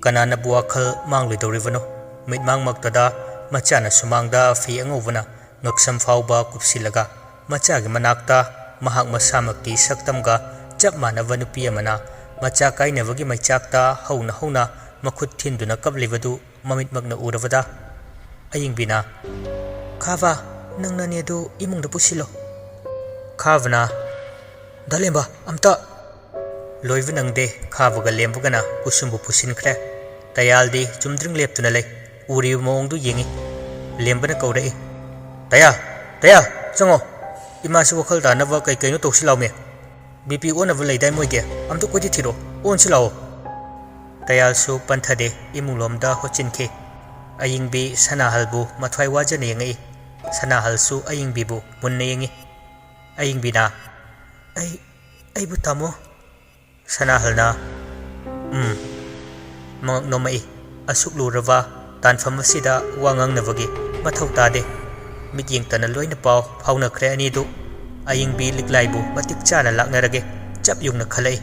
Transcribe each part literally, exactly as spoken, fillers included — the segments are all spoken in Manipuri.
ꯀꯅꯥꯅꯕꯨ ꯋꯥꯈꯜ ꯃꯥꯡꯂꯣꯏꯗꯧꯔꯤꯕꯅꯣ? ꯃꯤꯠꯃꯥꯡꯃꯛꯇꯗ ꯃꯆꯥꯅ ꯁꯨꯃꯥꯡꯗ ꯐꯤ ꯑꯉꯧꯕꯅ ꯉꯛꯁꯝ ꯐꯥꯎꯕ ꯀꯨꯞꯁꯤꯜꯂꯒ, ꯃꯆꯥꯒꯤ ꯃꯅꯥꯛꯇ ꯃꯍꯥꯛ ꯃꯁꯥꯃꯛꯀꯤ ꯁꯛꯇꯝꯒ ꯆꯞ ꯃꯥꯟꯅꯕ ꯅꯨꯄꯤ ꯑꯃꯅ ꯃꯆꯥ ꯀꯥꯏꯅꯕꯒꯤ ꯃꯩꯆꯥꯛꯇ ꯍꯧꯅ ꯍꯧꯅ ꯃꯈꯨꯠ ꯊꯤꯟꯗꯨꯅ ꯀꯞꯂꯤꯕꯗꯨ ꯃꯃꯤꯠꯃꯛꯅ ꯎꯔꯕꯗ, ꯑꯌꯤꯡꯕꯤꯅ, "ꯈꯥꯕ, ꯅꯪ ꯅꯅꯦꯗꯨ ꯏꯃꯨꯡꯗ ꯄꯨꯁꯤꯜꯂꯣ꯫" ꯈꯥꯕꯅ, "ꯗꯥ ꯂꯦꯝꯕ, ꯑꯝꯇ!" ꯂꯣꯏꯕ ꯅꯪꯗꯦ, ꯈꯥꯕꯒ ꯂꯦꯝꯕꯒꯅ ꯀꯨꯁꯨꯝꯕꯨ ꯄꯨꯁꯤꯟꯈ꯭ꯔꯦ꯫ ꯇꯌꯥꯜꯗꯤ ꯆꯨꯝꯗ꯭ꯔꯤꯡ ꯂꯦꯞꯇꯨꯅ ꯂꯩ꯫ ꯎꯔꯤꯕ ꯃꯑꯣꯡꯗꯨ ꯌꯦꯡꯏ꯫ ꯂꯦꯝꯕꯅ ꯀꯧꯔꯛꯏ, "ꯇꯌꯥꯜ! ꯇꯌꯥꯜ! ꯆꯪꯉꯣ! ꯏꯃꯥꯁꯨ ꯋꯥꯈꯜ ꯇꯥꯅꯕ ꯀꯩ ꯀꯩꯅꯣ ꯇꯧꯁꯤ ꯂꯥꯎꯃꯦ꯫ ꯕꯤ ꯄꯤ ꯑꯣꯟꯅꯕ ꯂꯩꯗꯥꯏ ꯃꯣꯏꯒꯤ? ꯑꯝꯇ ꯀꯣꯏꯊꯤ ꯊꯤꯔꯣ꯫ ꯑꯣꯟꯁꯤ ꯂꯥꯛꯑꯣ꯫" ꯇꯌꯥꯜꯁꯨ ꯄꯟꯊꯗꯦ, ꯏꯃꯨꯡꯂꯣꯝꯗ ꯍꯣꯠꯆꯤꯟꯈꯤ꯫ ꯑꯌꯤꯡꯕꯤ ꯁꯅꯥꯍꯜꯕꯨ ꯃꯊ꯭ꯋꯥꯏ ꯋꯥꯖꯅ ꯌꯦꯡꯉꯛꯏ꯫ ꯁꯅꯥꯍꯜꯁꯨ ꯑꯌꯤꯡꯕꯤꯕꯨ ꯃꯨꯟꯅ ꯌꯦꯡꯉꯤ꯫ ꯑꯌꯤꯡꯕꯤꯅ, "ꯑꯩ, ꯑꯩꯕꯨ ꯇꯥꯃꯣ?" ꯁꯅꯥꯍꯜꯅ, "ꯎꯝ꯫" ꯃꯉꯛ ꯅꯣꯝꯃꯛꯏ꯫ ꯑꯁꯨꯛ ꯂꯨꯔꯕ ꯇꯥꯟꯐꯝ ꯑꯁꯤꯗ ꯋꯥ ꯉꯥꯡꯅꯕꯒꯤ ꯃꯊꯧ ꯇꯥꯗꯦ꯫ ꯃꯤꯠꯌꯦꯡꯇꯅ ꯂꯣꯏꯅ ꯄꯥꯎ ꯐꯥꯎꯅꯈ꯭ꯔꯦ ꯑꯅꯤꯗꯨ꯫ ꯑꯌꯤꯡꯕꯤ ꯂꯤꯛꯂꯥꯏꯕꯨ ꯃꯇꯤꯛ ꯆꯥꯅ ꯂꯥꯛꯅꯔꯒꯦ ꯆꯞ ꯌꯨꯡꯅ ꯈꯜꯂꯛꯏ꯫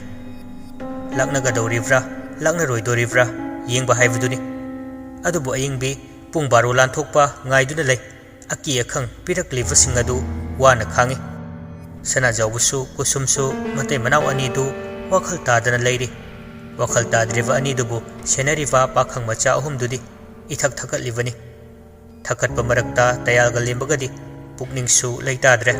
ꯂꯥꯛꯅꯒꯗꯧꯔꯤꯕ꯭ꯔꯥ, ꯂꯥꯛꯅꯔꯣꯏꯗꯣꯔꯤꯕ꯭ꯔꯥ ꯌꯦꯡꯕ ꯍꯥꯏꯕꯗꯨꯅꯤ꯫ ꯑꯗꯨꯕꯨ ꯑꯌꯤꯡꯕꯤ ꯄꯨꯡ ꯕꯥꯔꯣ ꯂꯥꯟꯊꯣꯛꯄ ꯉꯥꯏꯗꯨꯅ ꯂꯩ꯫ ꯑꯀꯤ ꯑꯈꯪ ꯄꯤꯔꯛꯂꯤꯕꯁꯤꯡ ꯑꯗꯨ ꯋꯥꯅ ꯈꯥꯡꯏ꯫ ꯁꯅꯥꯖꯥꯎꯕꯁꯨ ꯀꯨꯁꯨꯝꯁꯨ ꯃꯇꯩ ꯃꯅꯥꯎ ꯑꯅꯤꯗꯨ ꯋꯥꯈꯜ ꯇꯥꯗꯅ ꯂꯩꯔꯤ꯫ ꯋꯥꯈꯜ ꯇꯥꯗ꯭ꯔꯤꯕ ꯑꯅꯤꯗꯨꯕꯨ ꯁꯦꯟꯅꯔꯤꯕ ꯄꯥꯈꯪ ꯃꯆꯥ ꯑꯍꯨꯝꯗꯨꯗꯤ ꯏꯊꯛ ꯊꯛꯀꯠꯂꯤꯕꯅꯤ꯫ ꯊꯛꯀꯠꯄ ꯃꯔꯛꯇ ꯇꯌꯥꯜꯒ ꯂꯦꯝꯕꯒꯗꯤ ꯄꯨꯛꯅꯤꯡꯁꯨ ꯂꯩꯇꯥꯗ꯭ꯔꯦ꯫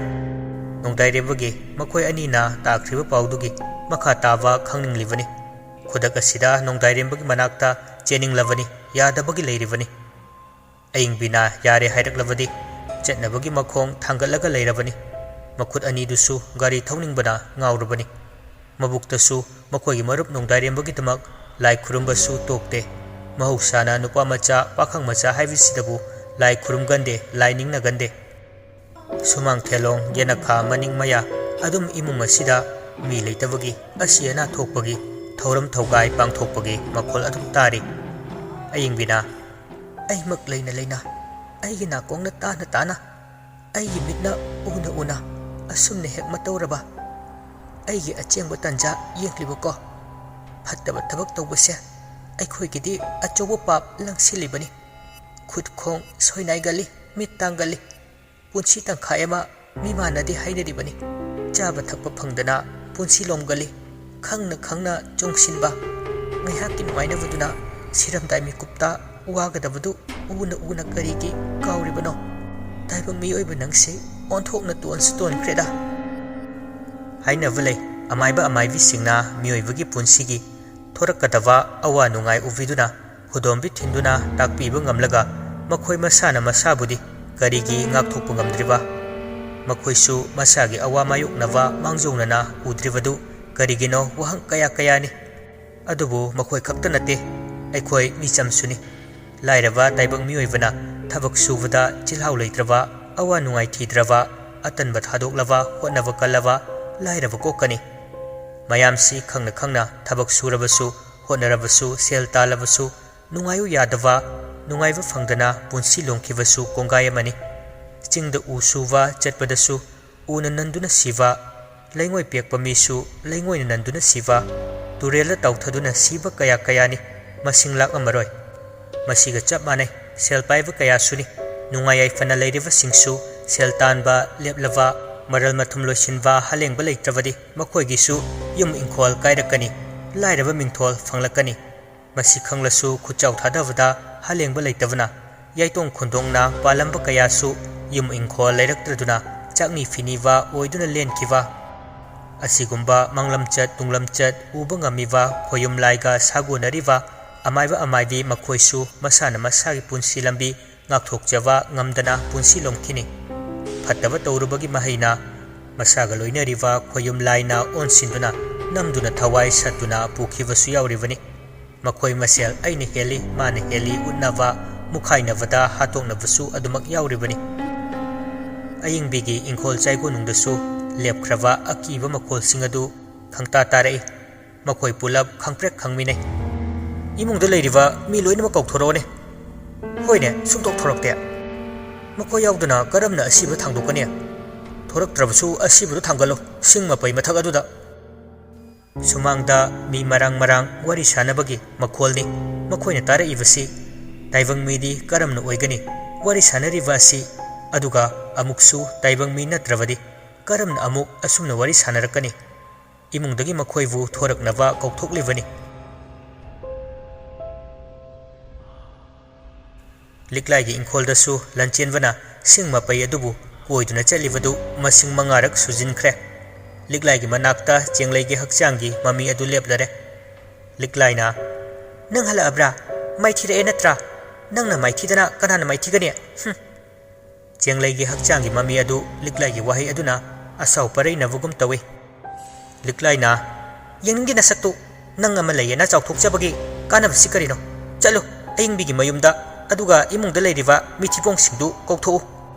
ꯅꯣꯡꯗꯥꯏꯔꯦꯝꯕꯒꯤ ꯃꯈꯣꯏ ꯑꯅꯤꯅ ꯇꯥꯈ꯭ꯔꯤꯕ ꯄꯥꯎꯗꯨꯒꯤ ꯃꯈꯥ ꯇꯥꯕ ꯈꯪꯅꯤꯡꯂꯤꯕꯅꯤ꯫ ꯈꯨꯗꯛ ꯑꯁꯤꯗ ꯅꯣꯡꯗꯥꯏꯔꯦꯝꯕꯒꯤ ꯃꯅꯥꯛꯇ ꯆꯦꯟꯅꯤꯡꯂꯕꯅꯤ, ꯌꯥꯗꯕꯒꯤ ꯂꯩꯔꯤꯕꯅꯤ꯫ ꯑꯌꯤꯡꯕꯤꯅ ꯌꯥꯔꯦ ꯍꯥꯏꯔꯛꯂꯕꯗꯤ ꯆꯠꯅꯕꯒꯤ ꯃꯈꯣꯡ ꯊꯥꯡꯒꯠꯂꯒ ꯂꯩꯔꯕꯅꯤ꯫ ꯃꯈꯨꯠ ꯑꯅꯤꯗꯨꯁꯨ ꯒꯥꯔꯤ ꯊꯧꯅꯤꯡꯕꯅ ꯉꯥꯎꯔꯕꯅꯤ꯫ ꯃꯕꯨꯛꯇꯁꯨ ꯃꯈꯣꯏꯒꯤ ꯃꯔꯨꯞ ꯅꯣꯡꯗꯥꯏꯔꯦꯝꯕꯒꯤ ꯗꯃꯛ ꯂꯥꯏ ꯈꯨꯔꯨꯝꯕꯁꯨ ꯇꯣꯛꯇꯦ꯫ ꯃꯍꯧꯁꯥꯅ ꯅꯨꯄꯥ ꯃꯆꯥ, ꯄꯥꯈꯪ ꯃꯆꯥ ꯍꯥꯏꯕꯁꯤꯗꯕꯨ ꯂꯥꯏ ꯈꯨꯔꯨꯝꯒꯟꯗꯦ, ꯂꯥꯏ ꯅꯤꯡꯅꯒꯟꯗꯦ꯫ ꯁꯨꯃꯥꯡ ꯊꯦꯂꯣꯡ, ꯌꯦꯅꯈꯥ, ꯃꯅꯤꯡ ꯃꯌꯥ ꯑꯗꯨꯝ ꯏꯃꯨꯡ ꯑꯁꯤꯗ ꯃꯤ ꯂꯩꯇꯕꯒꯤ, ꯑꯁꯤ ꯑꯅꯥ ꯊꯣꯛꯄꯒꯤ, ꯊꯧꯔꯝ ꯊꯧꯒꯥꯏ ꯄꯥꯡꯊꯣꯛꯄꯒꯤ ꯃꯈꯣꯜ ꯑꯗꯨꯝ ꯇꯥꯔꯤ꯫ ꯑꯌꯤꯡꯕꯤꯅ, "ꯑꯩꯃꯛ ꯂꯩꯅ ꯂꯩꯅ, ꯑꯩꯒꯤ ꯅꯥꯀꯣꯡꯅ ꯇꯥꯅ ꯇꯥꯅ, ꯑꯩꯒꯤ ꯃꯤꯠꯅ ꯎꯅ ꯎꯅ ꯑꯁꯨꯝꯅ ꯍꯦꯛ ꯃꯇꯧꯔꯕ ꯑꯩꯒꯤ ꯑꯆꯦꯡꯕ ꯇꯟꯖꯥ ꯌꯦꯡꯂꯤꯕꯀꯣ꯫ ꯐꯠꯇꯕ ꯊꯕꯛ ꯇꯧꯕꯁꯦ ꯑꯩꯈꯣꯏꯒꯤꯗꯤ ꯑꯆꯧꯕ ꯄꯥꯞ ꯂꯪꯁꯤꯜꯂꯤꯕꯅꯤ꯫ ꯈꯨꯠ ꯈꯣꯡ ꯁꯣꯏꯅꯥꯏꯒꯜꯂꯤ, ꯃꯤꯠ ꯇꯥꯡꯒꯜꯂꯤ꯫ ꯄꯨꯟꯁꯤ ꯇꯪꯈꯥꯏ ꯑꯃ ꯃꯤꯃꯥꯟꯅꯗꯦ ꯍꯥꯏꯅꯔꯤꯕꯅꯤ꯫ ꯆꯥꯕ ꯊꯛꯄ ꯐꯪꯗꯅ ꯄꯨꯟꯁꯤ ꯂꯣꯝꯒꯜꯂꯤ꯫ ꯈꯪꯅ ꯈꯪꯅ ꯆꯣꯡꯁꯤꯟꯕ, ꯉꯥꯏꯍꯥꯛꯀꯤ ꯅꯨꯡꯉꯥꯏꯅꯕꯗꯨꯅ ꯁꯤꯔꯝꯗꯥꯏ ꯃꯤꯀꯨꯞꯇ ꯋꯥꯒꯗꯕꯗꯨ ꯎꯅ ꯎꯅ ꯀꯔꯤꯒꯤ ꯀꯥꯎꯔꯤꯕꯅꯣ? ꯇꯥꯏꯕꯪ ꯃꯤꯑꯣꯏꯕ ꯅꯪꯁꯤ ꯑꯣꯟꯊꯣꯛꯅ ꯇꯣꯟꯁꯨ ꯇꯣꯟꯈ꯭ꯔꯦꯗ꯫ ꯍꯥꯏꯅꯕ ꯂꯩ, ꯑꯃꯥꯏꯕ ꯑꯃꯥꯏꯕꯤꯁꯤꯡꯅ ꯃꯤꯑꯣꯏꯕꯒꯤ ꯄꯨꯟꯁꯤꯒꯤ ꯊꯣꯔꯛꯀꯗꯕ ꯑꯋꯥ ꯅꯨꯡꯉꯥꯏ ꯎꯕꯤꯗꯨꯅ, ꯍꯨꯗꯣꯝꯕꯤ ꯊꯤꯟꯗꯨꯅ ꯇꯥꯛꯄꯤꯕ ꯉꯝꯂꯒ, ꯃꯈꯣꯏ ꯃꯁꯥꯅ ꯃꯁꯥꯕꯨꯗꯤ ꯀꯔꯤꯒꯤ ꯉꯥꯛꯊꯣꯛꯄ ꯉꯝꯗ꯭ꯔꯤꯕ? ꯃꯈꯣꯏꯁꯨ ꯃꯁꯥꯒꯤ ꯑꯋꯥ ꯃꯥꯌꯣꯛꯅꯕ ꯃꯥꯡꯖꯧꯅꯅ ꯎꯗ꯭ꯔꯤꯕꯗꯨ ꯀꯔꯤꯒꯤꯅꯣ? ꯋꯥꯍꯪ ꯀꯌꯥ ꯀꯌꯥꯅꯤ꯫ ꯑꯗꯨꯕꯨ ꯃꯈꯣꯏ ꯈꯛꯇ ꯅꯠꯇꯦ, ꯑꯩꯈꯣꯏ ꯃꯤꯆꯝꯁꯨꯅꯤ꯫ ꯂꯥꯏꯔꯕ ꯇꯥꯏꯕꯪ ꯃꯤꯑꯣꯏꯕꯅ ꯊꯕꯛ ꯁꯨꯕꯗ ꯆꯤꯜꯍꯥꯎ ꯂꯩꯇ꯭ꯔꯕ, ꯑꯋꯥ ꯅꯨꯡꯉꯥꯏ ꯊꯤꯗ꯭ꯔꯕ, ꯑꯇꯟꯕ ꯊꯥꯗꯣꯛꯂꯕ, ꯍꯣꯠꯅꯕ ꯀꯜꯂꯕ ꯂꯥꯏꯔꯕ ꯀꯣꯛꯀꯅꯤ꯫ ꯃꯌꯥꯝꯁꯤ ꯈꯪꯅ ꯈꯪꯅ ꯊꯕꯛ ꯁꯨꯔꯕꯁꯨ, ꯍꯣꯠꯅꯔꯕꯁꯨ, ꯁꯦꯜ ꯇꯥꯜꯂꯕꯁꯨ, ꯅꯨꯡꯉꯥꯏꯌꯨ ꯌꯥꯗꯕ, ꯅꯨꯡꯉꯥꯏꯕ ꯐꯪꯗꯅ ꯄꯨꯟꯁꯤ ꯂꯣꯝꯈꯤꯕꯁꯨ ꯀꯣꯡꯒꯥꯏ ꯑꯃꯅꯤ꯫ ꯆꯤꯡꯗ ꯎ ꯁꯨꯕ ꯆꯠꯄꯗꯁꯨ ꯎꯅ ꯅꯟꯗꯨꯅ ꯁꯤꯕ, ꯂꯩꯉꯣꯏ ꯄꯦꯛꯄ ꯃꯤꯁꯨ ꯂꯩꯉꯣꯏꯅ ꯅꯟꯗꯨꯅ ꯁꯤꯕ, ꯇꯨꯔꯦꯜꯗ ꯇꯥꯎꯊꯗꯨꯅ ꯁꯤꯕ ꯀꯌꯥ ꯀꯌꯥꯅꯤ, ꯃꯁꯤꯡ ꯂꯥꯛꯂꯝꯃꯔꯣꯏ꯫ ꯃꯁꯤꯒ ꯆꯞ ꯃꯥꯟꯅꯩ, ꯁꯦꯜ ꯄꯥꯏꯕ ꯀꯌꯥꯁꯨꯅꯤ ꯅꯨꯡꯉꯥꯏ ꯌꯥꯏꯐꯅ ꯂꯩꯔꯤꯕꯁꯤꯡꯁꯨ꯫ ꯁꯦꯜ ꯇꯥꯟꯕ ꯂꯦꯞꯂꯕ, ꯃꯔꯜ ꯃꯊꯨꯝ ꯂꯣꯏꯁꯤꯟꯕ ꯍꯂꯦꯡꯕ ꯂꯩꯇ꯭ꯔꯕꯗꯤ ꯃꯈꯣꯏꯒꯤꯁꯨ ꯌꯨꯝ ꯏꯪꯈꯣꯜ ꯀꯥꯏꯔꯛꯀꯅꯤ, ꯂꯥꯏꯔꯕ ꯃꯤꯡꯊꯣꯜ ꯐꯪꯂꯛꯀꯅꯤ꯫ ꯃꯁꯤ ꯈꯪꯂꯁꯨ ꯈꯨꯠꯆꯥꯎ ꯊꯥꯗꯕꯗ ꯍꯂꯦꯡꯕ ꯂꯩꯇꯕꯅ, ꯌꯥꯏꯇꯣꯡ ꯈꯨꯟꯗꯣꯡꯅ ꯄꯥꯜꯂꯝꯕ ꯀꯌꯥꯁꯨ ꯌꯨꯝ ꯏꯪꯈꯣꯜ ꯂꯩꯔꯛꯇ꯭ꯔꯗꯨꯅ ꯆꯥꯛꯅꯤ ꯐꯤꯅꯤꯕ ꯑꯣꯏꯗꯨꯅ ꯂꯦꯟꯈꯤꯕ꯫ ꯑꯁꯤꯒꯨꯝꯕ ꯃꯪꯂꯝꯆꯠ ꯇꯨꯡꯂꯝꯆꯠ ꯎꯕ ꯉꯝꯃꯤꯕ ꯈꯣꯌꯨꯝ ꯂꯥꯏꯒ ꯁꯥꯒꯣꯟꯅꯔꯤꯕ ꯑꯃꯥꯏꯕ ꯑꯃꯥꯏꯕꯤ ꯃꯈꯣꯏꯁꯨ ꯃꯁꯥꯅ ꯃꯁꯥꯒꯤ ꯄꯨꯟꯁꯤ ꯂꯝꯕꯤ ꯉꯥꯛꯊꯣꯛꯆꯕ ꯉꯝꯗꯅ ꯄꯨꯟꯁꯤ ꯂꯣꯝꯈꯤꯅꯤ꯫ ꯐꯠꯇꯕ ꯇꯧꯔꯨꯕꯒꯤ ꯃꯍꯩꯅ ꯃꯁꯥꯒ ꯂꯣꯏꯅꯔꯤꯕ ꯈꯣꯌꯨꯝ ꯂꯥꯏꯅ ꯑꯣꯟꯁꯤꯟꯗꯨꯅ ꯅꯝꯗꯨꯅ ꯊꯋꯥꯏ ꯁꯠꯇꯨꯅ ꯄꯨꯈꯤꯕꯁꯨ ꯌꯥꯎꯔꯤꯕꯅꯤ꯫ ꯃꯈꯣꯏ ꯃꯁꯦꯜ ꯑꯩꯅ ꯍꯦꯜꯂꯤ, ꯃꯥꯅ ꯍꯦꯜꯂꯤ ꯎꯠꯅꯕ, ꯃꯨꯈꯥꯏꯅꯕꯗ ꯍꯥꯠꯇꯣꯛꯅꯕꯁꯨ ꯑꯗꯨꯃꯛ ꯌꯥꯎꯔꯤꯕꯅꯤ꯫ ꯑꯌꯤꯡꯕꯤꯒꯤ ꯏꯪꯈꯣꯜ ꯆꯥꯏꯒꯣꯅꯨꯡꯗꯁꯨ ꯂꯦꯞꯈ꯭ꯔꯕ ꯑꯀꯤꯕ ꯃꯈꯣꯜꯁꯤꯡ ꯑꯗꯨ ꯈꯪꯇꯥ ꯇꯥꯔꯛꯏ꯫ ꯃꯈꯣꯏ ꯄꯨꯂꯞ ꯈꯪꯄ꯭ꯔꯦꯛ ꯈꯪꯃꯤꯟꯅꯩ꯫ "ꯏꯃꯨꯡꯗ ꯂꯩꯔꯤꯕ ꯃꯤ ꯂꯣꯏꯅꯃꯛ ꯀꯧꯊꯣꯔꯛꯑꯣꯅꯦ꯫" "ꯍꯣꯏꯅꯦ, ꯁꯨꯡꯊꯣꯛ ꯊꯣꯔꯛꯇꯦ꯫ ꯃꯈꯣꯏ ꯌꯥꯎꯗꯅ ꯀꯔꯝꯅ ꯑꯁꯤꯕ ꯊꯥꯡꯗꯣꯛꯀꯅꯤ? ꯊꯣꯔꯛꯇ꯭ꯔꯕꯁꯨ ꯑꯁꯤꯕꯗꯨ ꯊꯥꯡꯒꯠꯂꯨ, ꯁꯤꯡ ꯃꯄꯩ ꯃꯊꯛ ꯑꯗꯨꯗ꯫" ꯁꯨꯃꯥꯡꯗ ꯃꯤ ꯃꯔꯥꯡ ꯃꯔꯥꯡ ꯋꯥꯔꯤ ꯁꯥꯟꯅꯕꯒꯤ ꯃꯈꯣꯜꯅꯤ ꯃꯈꯣꯏꯅ ꯇꯥꯔꯛꯏꯕꯁꯤ꯫ ꯇꯥꯏꯕꯪ ꯃꯤꯗꯤ ꯀꯔꯝꯅ ꯑꯣꯏꯒꯅꯤ ꯋꯥꯔꯤ ꯁꯥꯟꯅꯔꯤꯕ ꯑꯁꯤ? ꯑꯗꯨꯒ ꯑꯃꯨꯛꯁꯨ ꯇꯥꯏꯕꯪ ꯃꯤ ꯅꯠꯇ꯭ꯔꯕꯗꯤ ꯀꯔꯝꯅ ꯑꯃꯨꯛ ꯑꯁꯨꯝꯅ ꯋꯥꯔꯤ ꯁꯥꯟꯅꯔꯛꯀꯅꯤ? ꯏꯃꯨꯡꯗꯒꯤ ꯃꯈꯣꯏꯕꯨ ꯊꯣꯔꯛꯅꯕ ꯀꯧꯊꯣꯛꯂꯤꯕꯅꯤ꯫ ꯂꯤꯛꯂꯥꯏꯒꯤ ꯏꯪꯈꯣꯜꯗꯁꯨ ꯂꯟꯆꯦꯟꯕꯅ ꯁꯤꯡ ꯃꯄꯩ ꯑꯗꯨꯕꯨ ꯀꯣꯏꯗꯨꯅ ꯆꯠꯂꯤꯕꯗꯨ ꯃꯁꯤꯡ ꯃꯉꯥꯔꯛ ꯁꯨꯖꯤꯟꯈ꯭ꯔꯦ꯫ ꯂꯤꯛꯂꯥꯏꯒꯤ ꯃꯅꯥꯛꯇ ꯆꯦꯡꯂꯩꯒꯤ ꯍꯛꯆꯥꯡꯒꯤ ꯃꯃꯤ ꯑꯗꯨ ꯂꯦꯞꯂꯔꯦ꯫ ꯂꯤꯛꯂꯥꯏꯅ, "ꯅꯪ ꯍꯜꯂꯛꯑꯕ꯭ꯔꯥ? ꯃꯥꯏꯊꯤꯔꯛꯑꯦ ꯅꯠꯇ꯭ꯔꯥ? ꯅꯪꯅ ꯃꯥꯏꯊꯤꯗꯅ ꯀꯅꯥꯅ ꯃꯥꯏꯊꯤꯒꯅꯤ? ꯍꯨꯝ!" ꯆꯦꯡꯂꯩꯒꯤ ꯍꯛꯆꯥꯡꯒꯤ ꯃꯃꯤ ꯑꯗꯨ ꯂꯤꯛꯂꯥꯏꯒꯤ ꯋꯥꯍꯩ ꯑꯗꯨꯅ ꯑꯁꯥꯎ ꯄꯔꯩꯅꯕꯒꯨꯝ ꯇꯧꯏ꯫ ꯂꯤꯛꯂꯥꯏꯅ, "ꯌꯦꯡꯅꯤꯡꯗꯦ ꯅꯁꯛꯇꯨ꯫ ꯅꯪ ꯑꯃ ꯂꯩꯌꯦꯅ ꯆꯥꯎꯊꯣꯛꯆꯕꯒꯤ ꯀꯥꯟꯅꯕꯁꯤ ꯀꯔꯤꯅꯣ? ꯆꯠꯂꯨ, ꯑꯌꯤꯡꯕꯤꯒꯤ ꯃꯌꯨꯝꯗ, ꯑꯗꯨꯒ ꯏꯃꯨꯡꯗ ꯂꯩꯔꯤꯕ ꯃꯤꯊꯤꯕꯣꯡꯁꯤꯡꯗꯨ ꯀꯧꯊꯣꯛꯎ꯫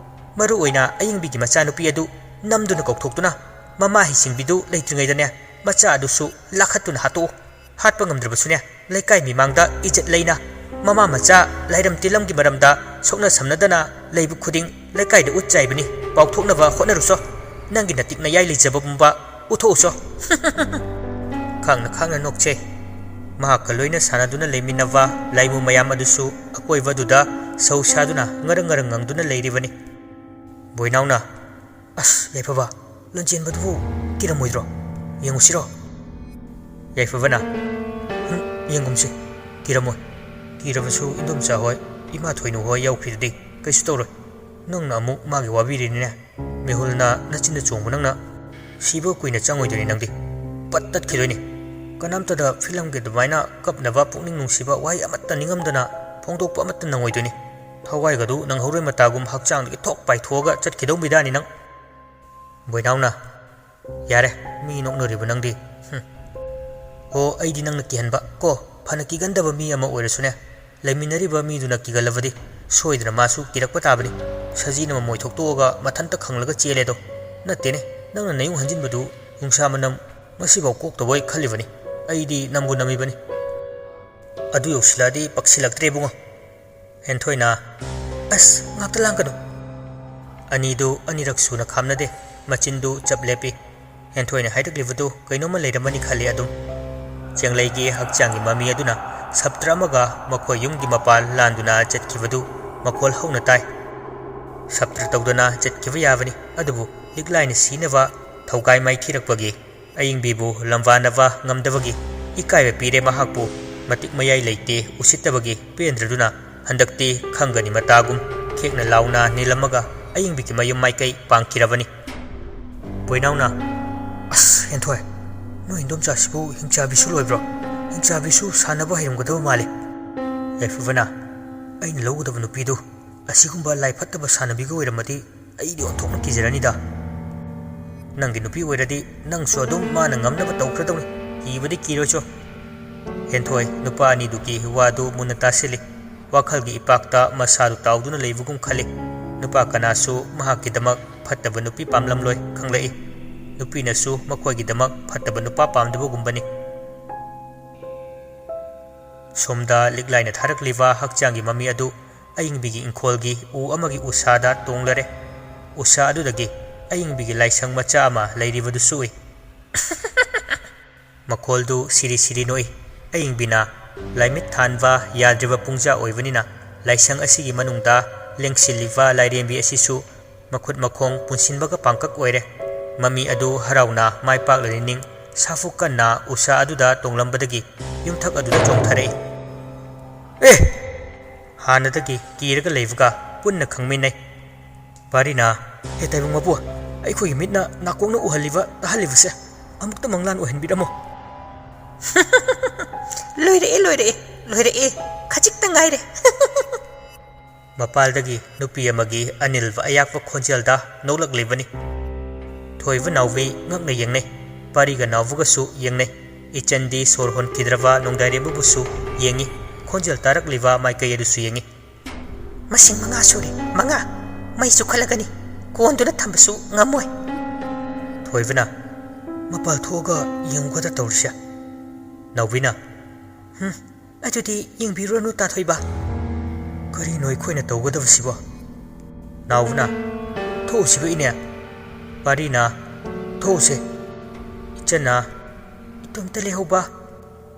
ꯃꯔꯨ ꯑꯣꯏꯅ ꯑꯌꯤꯡꯕꯤꯒꯤ ꯃꯆꯥꯅꯨꯄꯤ ꯑꯗꯨ ꯅꯝꯗꯨꯅ ꯀꯧꯊꯣꯛꯇꯨꯅ ꯃꯃꯥ ꯍꯩꯁꯤꯡꯕꯤꯗꯨ ꯂꯩꯇ꯭ꯔꯤꯉꯩꯗꯅꯦ, ꯃꯆꯥ ꯑꯗꯨꯁꯨ ꯂꯥꯈꯠꯇꯨꯅ ꯍꯥꯠꯇꯣꯛꯎ꯫ ꯍꯥꯠꯄ ꯉꯝꯗ꯭ꯔꯕꯁꯨꯅꯦ, ꯂꯩꯀꯥꯏ ꯃꯤꯃꯥꯡꯗ ꯏꯖꯠ ꯂꯩꯅ ꯃꯃꯥ ꯃꯆꯥ ꯂꯥꯏꯔꯝ ꯇꯤꯂꯝꯒꯤ ꯃꯔꯝꯗ ꯁꯣꯛꯅ ꯁꯝꯅꯗꯅ ꯂꯩꯕ ꯈꯨꯗꯤꯡ ꯂꯩꯀꯥꯏꯗ ꯎꯠ ꯆꯥꯏꯕꯅꯤ꯫ ꯄꯥꯎꯊꯣꯛꯅꯕ ꯍꯣꯠꯅꯔꯨꯆꯣ꯫ ꯅꯪꯒꯤ ꯅꯇꯤꯛ ꯅꯌꯥꯏ ꯂꯩꯖꯕ ꯄꯨꯝꯕ ꯎꯠꯊꯣꯛꯎꯆꯣ꯫" ꯈꯥꯡꯅ ꯈꯥꯡꯅ ꯅꯣꯛꯆꯩ꯫ ꯃꯍꯥꯛꯀ ꯂꯣꯏꯅ ꯁꯥꯟꯅꯗꯨꯅ ꯂꯩꯃꯤꯟꯅꯕ ꯂꯥꯏꯃꯨ ꯃꯌꯥꯝ ꯑꯗꯨꯁꯨ ꯑꯀꯣꯏꯕꯗꯨꯗ ꯁꯧ ꯁꯥꯗꯨꯅ ꯉꯔꯪ ꯉꯔꯪ ꯉꯪꯗꯨꯅ ꯂꯩꯔꯤꯕꯅꯤ꯫ ꯕꯣꯏꯅꯥꯎꯅ, "ꯑꯁ, ꯌꯥꯏꯐꯕ, ꯂꯟꯆꯦꯟꯕꯗꯨꯕꯨ ꯀꯤꯔꯝꯃꯣꯏꯗ꯭ꯔꯣ? ꯌꯦꯡꯉꯨꯁꯤꯔꯣ?" ꯌꯥꯏꯐꯕꯅ, "ꯍꯨꯝ, ꯌꯦꯡꯒꯨꯝꯁꯤ꯫ ꯀꯤꯔꯝꯃꯣꯏ꯫ ꯀꯤꯔꯕꯁꯨ ꯏꯟꯗꯣꯝꯆꯥ ꯍꯣꯏ, ꯏꯃꯥ ꯊꯣꯏꯅꯨ ꯍꯣꯏ ꯌꯥꯎꯈ꯭ꯔꯤꯗꯨꯗꯤ ꯀꯩꯁꯨ ꯇꯧꯔꯣꯏ꯫ ꯅꯪꯅ ꯑꯃꯨꯛ ꯃꯥꯒꯤ ꯋꯥꯕꯤꯔꯤꯅꯤꯅꯦ꯫ ꯃꯤꯍꯨꯜꯅ ꯅꯆꯤꯟꯗ ꯆꯣꯡꯕ ꯅꯪꯅ ꯁꯤꯕ ꯀꯨꯏꯅ ꯆꯪꯉꯣꯏꯗꯣꯏꯅꯤ ꯅꯪꯗꯤ꯫ ꯄꯠ ꯇꯠꯈꯤꯗꯣꯏꯅꯤ꯫ ꯀꯅꯥꯝꯇꯗ ꯐꯤꯂꯝꯒꯤ ꯑꯗꯨꯃꯥꯏꯅ ꯀꯞꯅꯕ ꯄꯨꯛꯅꯤꯡ ꯅꯨꯡꯁꯤꯕ ꯋꯥꯍꯩ ꯑꯃꯠꯇ ꯅꯤꯡꯉꯝꯗꯅ ꯐꯣꯡꯗꯣꯛꯄ ꯑꯃꯠꯇ ꯅꯪꯉꯣꯏꯗꯣꯏꯅꯤ꯫ ꯊꯋꯥꯏꯒꯗꯨ ꯅꯪꯍꯧꯔꯣꯏ ꯃꯇꯥꯒꯨꯝ ꯍꯛꯆꯥꯡꯗꯒꯤ ꯊꯣꯛ ꯄꯥꯏꯊꯣꯛꯑꯒ ꯆꯠꯈꯤꯗꯧ ꯃꯤꯗꯥꯅꯤ ꯅꯪ꯫" ꯕꯣꯏꯅꯥꯎꯅ, "ꯌꯥꯔꯦ, ꯃꯤ ꯅꯣꯛꯅꯔꯤꯕ ꯅꯪꯗꯤ꯫ ꯍꯨꯝ꯫ ꯍꯣ, ꯑꯩꯗꯤ ꯅꯪꯅ ꯀꯤꯍꯟꯕ ꯀꯣ, ꯐꯅ ꯀꯤꯒꯟꯗꯕ ꯃꯤ ꯑꯃ ꯑꯣꯏꯔꯁꯨꯅꯦ, ꯂꯩꯃꯤꯟꯅꯔꯤꯕ ꯃꯤꯗꯨꯅ ꯀꯤꯒꯜꯂꯕꯗꯤ ꯁꯣꯏꯗꯅ ꯃꯥꯁꯨ ꯀꯤꯔꯛꯄ ꯇꯥꯕꯅꯤ꯫ ꯁꯖꯤꯅ ꯃꯃꯣꯏ ꯊꯣꯛꯇꯣꯛꯑꯒ ꯃꯊꯟꯇ ꯈꯪꯂꯒ ꯆꯦꯜꯂꯦꯗꯣ꯫ ꯅꯠꯇꯦꯅꯦ, ꯅꯪꯅ ꯅꯌꯨꯡ ꯍꯟꯖꯤꯟꯕꯗꯨ ꯅꯨꯡꯁꯥ ꯃꯅꯝ ꯉꯁꯤꯐꯥꯎ ꯀꯣꯛꯇꯕꯣꯏ ꯈꯜꯂꯤꯕꯅꯤ꯫ ꯑꯩꯗꯤ ꯅꯝꯕꯨ ꯅꯝꯃꯤꯕꯅꯤ꯫ ꯑꯗꯨ ꯌꯧꯁꯤꯜꯂꯛꯑꯗꯤ ꯄꯛꯁꯤꯜꯂꯛꯇ꯭ꯔꯦ ꯏꯕꯨꯡꯉꯣ꯫" ꯍꯦꯟꯊꯣꯏꯅ, "ꯑꯁ, ꯉꯥꯛꯇ ꯂꯥꯡꯒꯅꯨ꯫" ꯑꯅꯤꯗꯨ ꯑꯅꯤꯔꯛ ꯁꯨꯅ ꯈꯥꯝꯅꯗꯦ, ꯃꯆꯤꯟꯗꯨ ꯆꯞ ꯂꯦꯞꯄꯤ꯫ ꯍꯦꯟꯊꯣꯏꯅ ꯍꯥꯏꯔꯛꯂꯤꯕꯗꯨ ꯀꯩꯅꯣꯝꯃ ꯂꯩꯔꯝꯃꯅꯤ ꯈꯜꯂꯤ ꯑꯗꯨꯝ꯫ ꯆꯦꯡꯂꯩꯒꯤ ꯍꯛꯆꯥꯡꯒꯤ ꯃꯃꯤ ꯑꯗꯨꯅ ꯁꯞꯇ꯭ꯔ ꯑꯃꯒ ꯃꯈꯣꯏ ꯌꯨꯝꯒꯤ ꯃꯄꯥꯜ ꯂꯥꯟꯗꯨꯅ ꯆꯠꯈꯤꯕꯗꯨ ꯃꯈꯣꯜ ꯍꯧꯅ ꯇꯥꯏ꯫ ꯁꯞꯇ꯭ꯔ ꯇꯧꯗꯅ ꯆꯠꯈꯤꯕ ꯌꯥꯕꯅꯤ, ꯑꯗꯨꯕꯨ ꯂꯤꯛꯂꯥꯏꯅ ꯁꯤꯅꯕ ꯊꯧꯒꯥꯏ ꯃꯥꯏꯊꯤꯔꯛꯄꯒꯤ ꯑꯌꯤꯡꯕꯤꯕꯨ ꯂꯝꯕꯥꯅꯕ ꯉꯝꯗꯕꯒꯤ ꯏꯀꯥꯏꯕ ꯄꯤꯔꯦ ꯃꯍꯥꯛꯄꯨ꯫ ꯃꯇꯤꯛ ꯃꯌꯥꯏ ꯂꯩꯇꯦ ꯎꯁꯤꯠꯇꯕꯒꯤ ꯄꯦꯟꯗ꯭ꯔꯗꯨꯅ ꯍꯟꯗꯛꯇꯤ ꯈꯪꯒꯅꯤ ꯃꯇꯥꯒꯨꯝ ꯈꯦꯛꯅ ꯂꯥꯎꯅ ꯅꯤꯜꯂꯝꯃꯒ ꯑꯌꯤꯡꯕꯤꯒꯤ ꯃꯌꯨꯝ ꯃꯥꯏꯀꯩ ꯄꯥꯡꯈꯤꯔꯕꯅꯤ꯫ ꯕꯣꯏꯅꯥꯎꯅ, "ꯑꯁ, ꯍꯦꯟꯊꯣꯏ, ꯅꯣꯏ ꯏꯟꯗꯣꯝꯆꯥꯁꯤꯕꯨ ꯍꯤꯡꯆꯥꯕꯤꯁꯨ ꯂꯣꯏꯕ꯭ꯔꯣ? ꯍꯤꯡꯆꯥꯕꯤꯁꯨ ꯁꯥꯟꯅꯕ ꯍꯩꯔꯝꯒꯗꯕ ꯃꯥꯜꯂꯤ꯫" ꯌꯥꯏꯐꯕꯅ, "ꯑꯩꯅ ꯂꯧꯒꯗꯕ ꯅꯨꯄꯤꯗꯨ ꯑꯁꯤꯒꯨꯝꯕ ꯂꯥꯏ ꯐꯠꯇꯕ ꯁꯥꯟꯅꯕꯤꯒ ꯑꯣꯏꯔꯝꯃꯗꯤ ꯑꯩꯗꯤ ꯑꯣꯟꯊꯣꯛꯅ ꯀꯤꯖꯔꯅꯤꯗ꯫ ꯅꯪꯒꯤ ꯅꯨꯄꯤ ꯑꯣꯏꯔꯗꯤ ꯅꯪꯁꯨ ꯑꯗꯨꯝ ꯃꯥꯅ ꯉꯝꯅꯕ ꯇꯧꯈ꯭ꯔꯗꯧꯅꯤ, ꯀꯤꯕꯗꯤ ꯀꯤꯔꯣꯏꯆꯣ꯫" ꯍꯦꯟꯊꯣꯏ ꯅꯨꯄꯥ ꯑꯅꯤꯗꯨꯒꯤ ꯋꯥꯗꯨ ꯃꯨꯟꯅ ꯇꯥꯁꯤꯜꯂꯤ꯫ ꯋꯥꯈꯜꯒꯤ ꯏꯄꯥꯛꯇ ꯃꯁꯥꯗꯨ ꯇꯥꯎꯗꯨꯅ ꯂꯩꯕꯒꯨꯝ ꯈꯜꯂꯤ꯫ ꯅꯨꯄꯥ ꯀꯅꯥꯁꯨ ꯃꯍꯥꯛꯀꯤꯗꯃꯛ ꯐꯠꯇꯕ ꯅꯨꯄꯤ ꯄꯥꯝꯂꯝꯂꯣꯏ ꯈꯪꯂꯛꯏ꯫ ꯅꯨꯄꯤꯅꯁꯨ ꯃꯈꯣꯏꯒꯤꯗꯃꯛ ꯐꯠꯇꯕ ꯅꯨꯄꯥ ꯄꯥꯝꯗꯕꯒꯨꯝꯕꯅꯤ꯫ ꯁꯣꯝꯗ ꯂꯤꯛꯂꯥꯏꯅ ꯊꯥꯔꯛꯂꯤꯕ ꯍꯛꯆꯥꯡꯒꯤ ꯃꯃꯤ ꯑꯗꯨ ꯑꯌꯤꯡꯕꯤꯒꯤ ꯏꯪꯈꯣꯜꯒꯤ ꯎ ꯑꯃꯒꯤ ꯎꯁꯥꯗ ꯇꯣꯡꯂꯔꯦ꯫ ꯎꯁꯥ ꯑꯗꯨꯗꯒꯤ ꯑꯌꯤꯡꯕꯤꯒꯤ ꯂꯥꯏꯁꯪ ꯃꯆꯥ ꯑꯃ ꯂꯩꯔꯤꯕꯗꯨꯁꯨ ꯎꯏ꯫ ꯃꯈꯣꯜꯗꯨ ꯁꯤꯔꯤ ꯁꯤꯔꯤ ꯅꯣꯛꯏ꯫ ꯑꯌꯤꯡꯕꯤꯅ ꯂꯥꯏꯃꯤꯠ ꯊꯥꯟꯕ ꯌꯥꯗ꯭ꯔꯤꯕ ꯄꯨꯡꯖꯥ ꯑꯣꯏꯕꯅꯤꯅ ꯂꯥꯏꯁꯪ ꯑꯁꯤꯒꯤ ꯃꯅꯨꯡꯗ ꯂꯦꯡꯁꯤꯜꯂꯤꯕ ꯂꯥꯏꯔꯦꯝꯕꯤ ꯑꯁꯤꯁꯨ ꯃꯈꯨꯠ ꯃꯈꯣꯡ ꯄꯨꯟꯁꯤꯟꯕꯒ ꯄꯥꯡꯀꯛ ꯑꯣꯏꯔꯦ꯫ ꯃꯃꯤ ꯑꯗꯨ ꯍꯔꯥꯎꯅ ꯃꯥꯏ ꯄꯥꯛꯂꯅꯤꯡ ꯁꯥꯐꯨ ꯀꯟꯅ ꯎꯁꯥ ꯑꯗꯨꯗ ꯇꯣꯡꯂꯝꯕꯗꯒꯤ ꯌꯨꯝꯊꯛ ꯑꯗꯨꯗ ꯆꯣꯡꯊꯔꯛꯏ꯫ "ꯑꯦ!" ꯍꯥꯟꯅꯗꯒꯤ ꯀꯤꯔꯒ ꯂꯩꯕꯒ ꯄꯨꯟꯅ ꯈꯪꯃꯤꯟꯅꯩ꯫ ꯄꯥꯔꯤꯅ, "ꯍꯦ ꯇꯥꯏꯕꯪ ꯃꯄꯨ, ꯑꯩꯈꯣꯏꯒꯤ ꯃꯤꯠꯅ ꯅꯥꯀꯣꯡꯅ ꯎꯍꯜꯂꯤꯕ ꯇꯥꯍꯜꯂꯤꯕꯁꯦ ꯑꯃꯨꯛꯇ ꯃꯪꯂꯥꯟ ꯑꯣꯏꯍꯟꯕꯤꯔꯝꯃꯣ꯫" "ꯂꯣꯏꯔꯛꯑꯦ, ꯂꯣꯏꯔꯛꯑꯦ, ꯂꯣꯏꯔꯛꯑꯦ, ꯈꯖꯤꯛꯇ ꯉꯥꯏꯔꯦ꯫" ꯃꯄꯥꯜꯗꯒꯤ ꯅꯨꯄꯤ ꯑꯃꯒꯤ ꯑꯅꯤꯜꯕ ꯑꯌꯥꯛꯄ ꯈꯣꯟꯖꯦꯜꯗ ꯅꯣꯛꯂꯛꯂꯤꯕꯅꯤ꯫ ꯊꯣꯏꯕ ꯅꯥꯎꯕꯤ ꯉꯛꯅ ꯌꯦꯡꯅꯩ꯫ ꯄꯥꯔꯤꯒ ꯅꯥꯎꯕꯒꯁꯨ ꯌꯦꯡꯅꯩ꯫ ꯏꯆꯟꯗꯤ ꯁꯣꯔ ꯍꯣꯟꯈꯤꯗ꯭ꯔꯕ ꯅꯣꯡꯗꯥꯏꯔꯦꯝꯕꯕꯨꯁꯨ ꯌꯦꯡꯉꯤ꯫ ꯈꯣꯟꯖꯦꯜ ꯇꯥꯔꯛꯂꯤꯕ ꯃꯥꯏꯀꯩ ꯑꯗꯨꯁꯨ ꯌꯦꯡꯉꯤ꯫ "ꯃꯁꯤꯡ ꯃꯉꯥ ꯁꯨꯔꯦ, ꯃꯉꯥ꯫ ꯃꯩ ꯆꯨꯈꯠꯂꯒꯅꯤ꯫ ꯀꯣꯟꯗꯨꯅ ꯊꯝꯕꯁꯨ ꯉꯝꯃꯣꯏ꯫" ꯊꯣꯏꯕꯅ, "ꯃꯄꯥꯜ ꯊꯣꯛꯑꯒ ꯌꯦꯡꯉꯨꯒꯗ꯭ꯔꯥ ꯇꯧꯔꯤꯁꯦ?" ꯅꯥꯎꯕꯤꯅ, "ꯍꯨꯝ, ꯑꯗꯨꯗꯤ ꯌꯦꯡꯕꯤꯔꯨꯔꯅꯨ, ꯇꯥ ꯊꯣꯏꯕ꯫" "ꯀꯔꯤꯅꯣ ꯑꯩꯈꯣꯏꯅ ꯇꯧꯒꯗꯕꯁꯤꯕꯣ?" ꯅꯥꯎꯕꯅ, "ꯊꯣꯛꯎꯁꯤꯕ ꯏꯅꯦ꯫" ꯄꯥꯔꯤꯅ, "ꯊꯣꯛꯎꯁꯦ, "ꯏꯆꯟꯅ, ꯏꯇꯣꯝꯇ ꯂꯩꯍꯧꯕ?"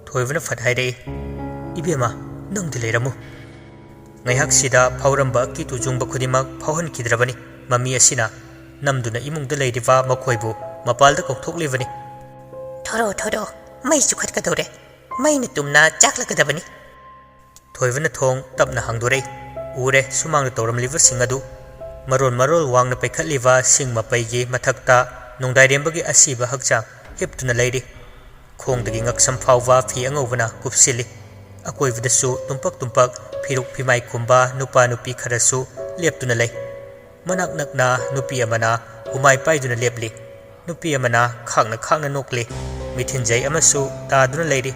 ꯊꯣꯏꯕꯅ ꯐꯠ ꯍꯥꯏꯔꯛꯏ꯫ "ꯏꯕꯦꯝꯃ, ꯅꯪꯗꯤ ꯂꯩꯔꯝꯃꯨ꯫" ꯉꯥꯏꯍꯥꯛꯁꯤꯗ ꯐꯥꯎꯔꯝꯕ ꯑꯀꯤ ꯇꯨꯖꯨꯡꯕ ꯈꯨꯗꯤꯡꯃꯛ ꯐꯥꯎꯍꯟꯈꯤꯗ꯭ꯔꯕꯅꯤ꯫ ꯃꯃꯤ ꯑꯁꯤꯅ ꯅꯝꯗꯨꯅ ꯏꯃꯨꯡꯗ ꯂꯩꯔꯤꯕ ꯃꯈꯣꯏꯕꯨ ꯃꯄꯥꯜꯗ ꯀꯧꯊꯣꯛꯂꯤꯕꯅꯤ꯫ "ꯊꯣꯔꯛꯑꯣ, ꯊꯣꯔꯛꯑꯣ, ꯃꯩ ꯆꯨꯈꯠꯀꯗꯧꯔꯦ꯫ ꯃꯩꯅ ꯇꯨꯝꯅ ꯆꯥꯛꯂꯛꯀꯗꯕꯅꯤ꯫" ꯊꯣꯏꯕꯅ ꯊꯣꯡ ꯇꯞꯅ ꯍꯥꯡꯗꯣꯔꯛꯏ꯫ ꯎꯔꯦ ꯁꯨꯃꯥꯡꯗ ꯇꯧꯔꯝꯂꯤꯕꯁꯤꯡ ꯑꯗꯨ꯫ ꯃꯔꯣꯜ ꯃꯔꯣꯜ ꯋꯥꯡꯅ ꯄꯩꯈꯠꯂꯤꯕ ꯁꯤꯡ ꯃꯄꯩꯒꯤ ꯃꯊꯛꯇ ꯅꯣꯡꯗꯥꯏꯔꯦꯝꯕꯒꯤ ꯑꯁꯤꯕ ꯍꯛꯆꯥꯡ ꯍꯤꯞꯇꯨꯅ ꯂꯩꯔꯤ꯫ ꯈꯣꯡꯗꯒꯤ ꯉꯛꯁꯝ ꯐꯥꯎꯕ ꯐꯤ ꯑꯉꯧꯕꯅ ꯀꯨꯞꯁꯤꯜꯂꯤ꯫ ꯑꯀꯣꯏꯕꯗꯁꯨ ꯇꯨꯝꯄꯛ ꯇꯨꯝꯄꯛ ꯐꯤꯔꯨꯛ ꯐꯤꯃꯥꯏ ꯈꯨꯝꯕ ꯅꯨꯄꯥ ꯅꯨꯄꯤ ꯈꯔꯁꯨ ꯂꯦꯞꯇꯨꯅ ꯂꯩ꯫ ꯃꯅꯥꯛ ꯅꯛꯅ ꯅꯨꯄꯤ ꯑꯃꯅ ꯍꯨꯃꯥꯏ ꯄꯥꯏꯗꯨꯅ ꯂꯦꯞꯂꯤ꯫ ꯅꯨꯄꯤ ꯑꯃꯅ ꯈꯥꯡꯅ ꯈꯥꯡꯅ ꯅꯣꯛꯂꯤ꯫ ꯃꯤꯊꯤꯟꯖꯩ ꯑꯃꯁꯨ ꯇꯥꯗꯨꯅ ꯂꯩꯔꯤ꯫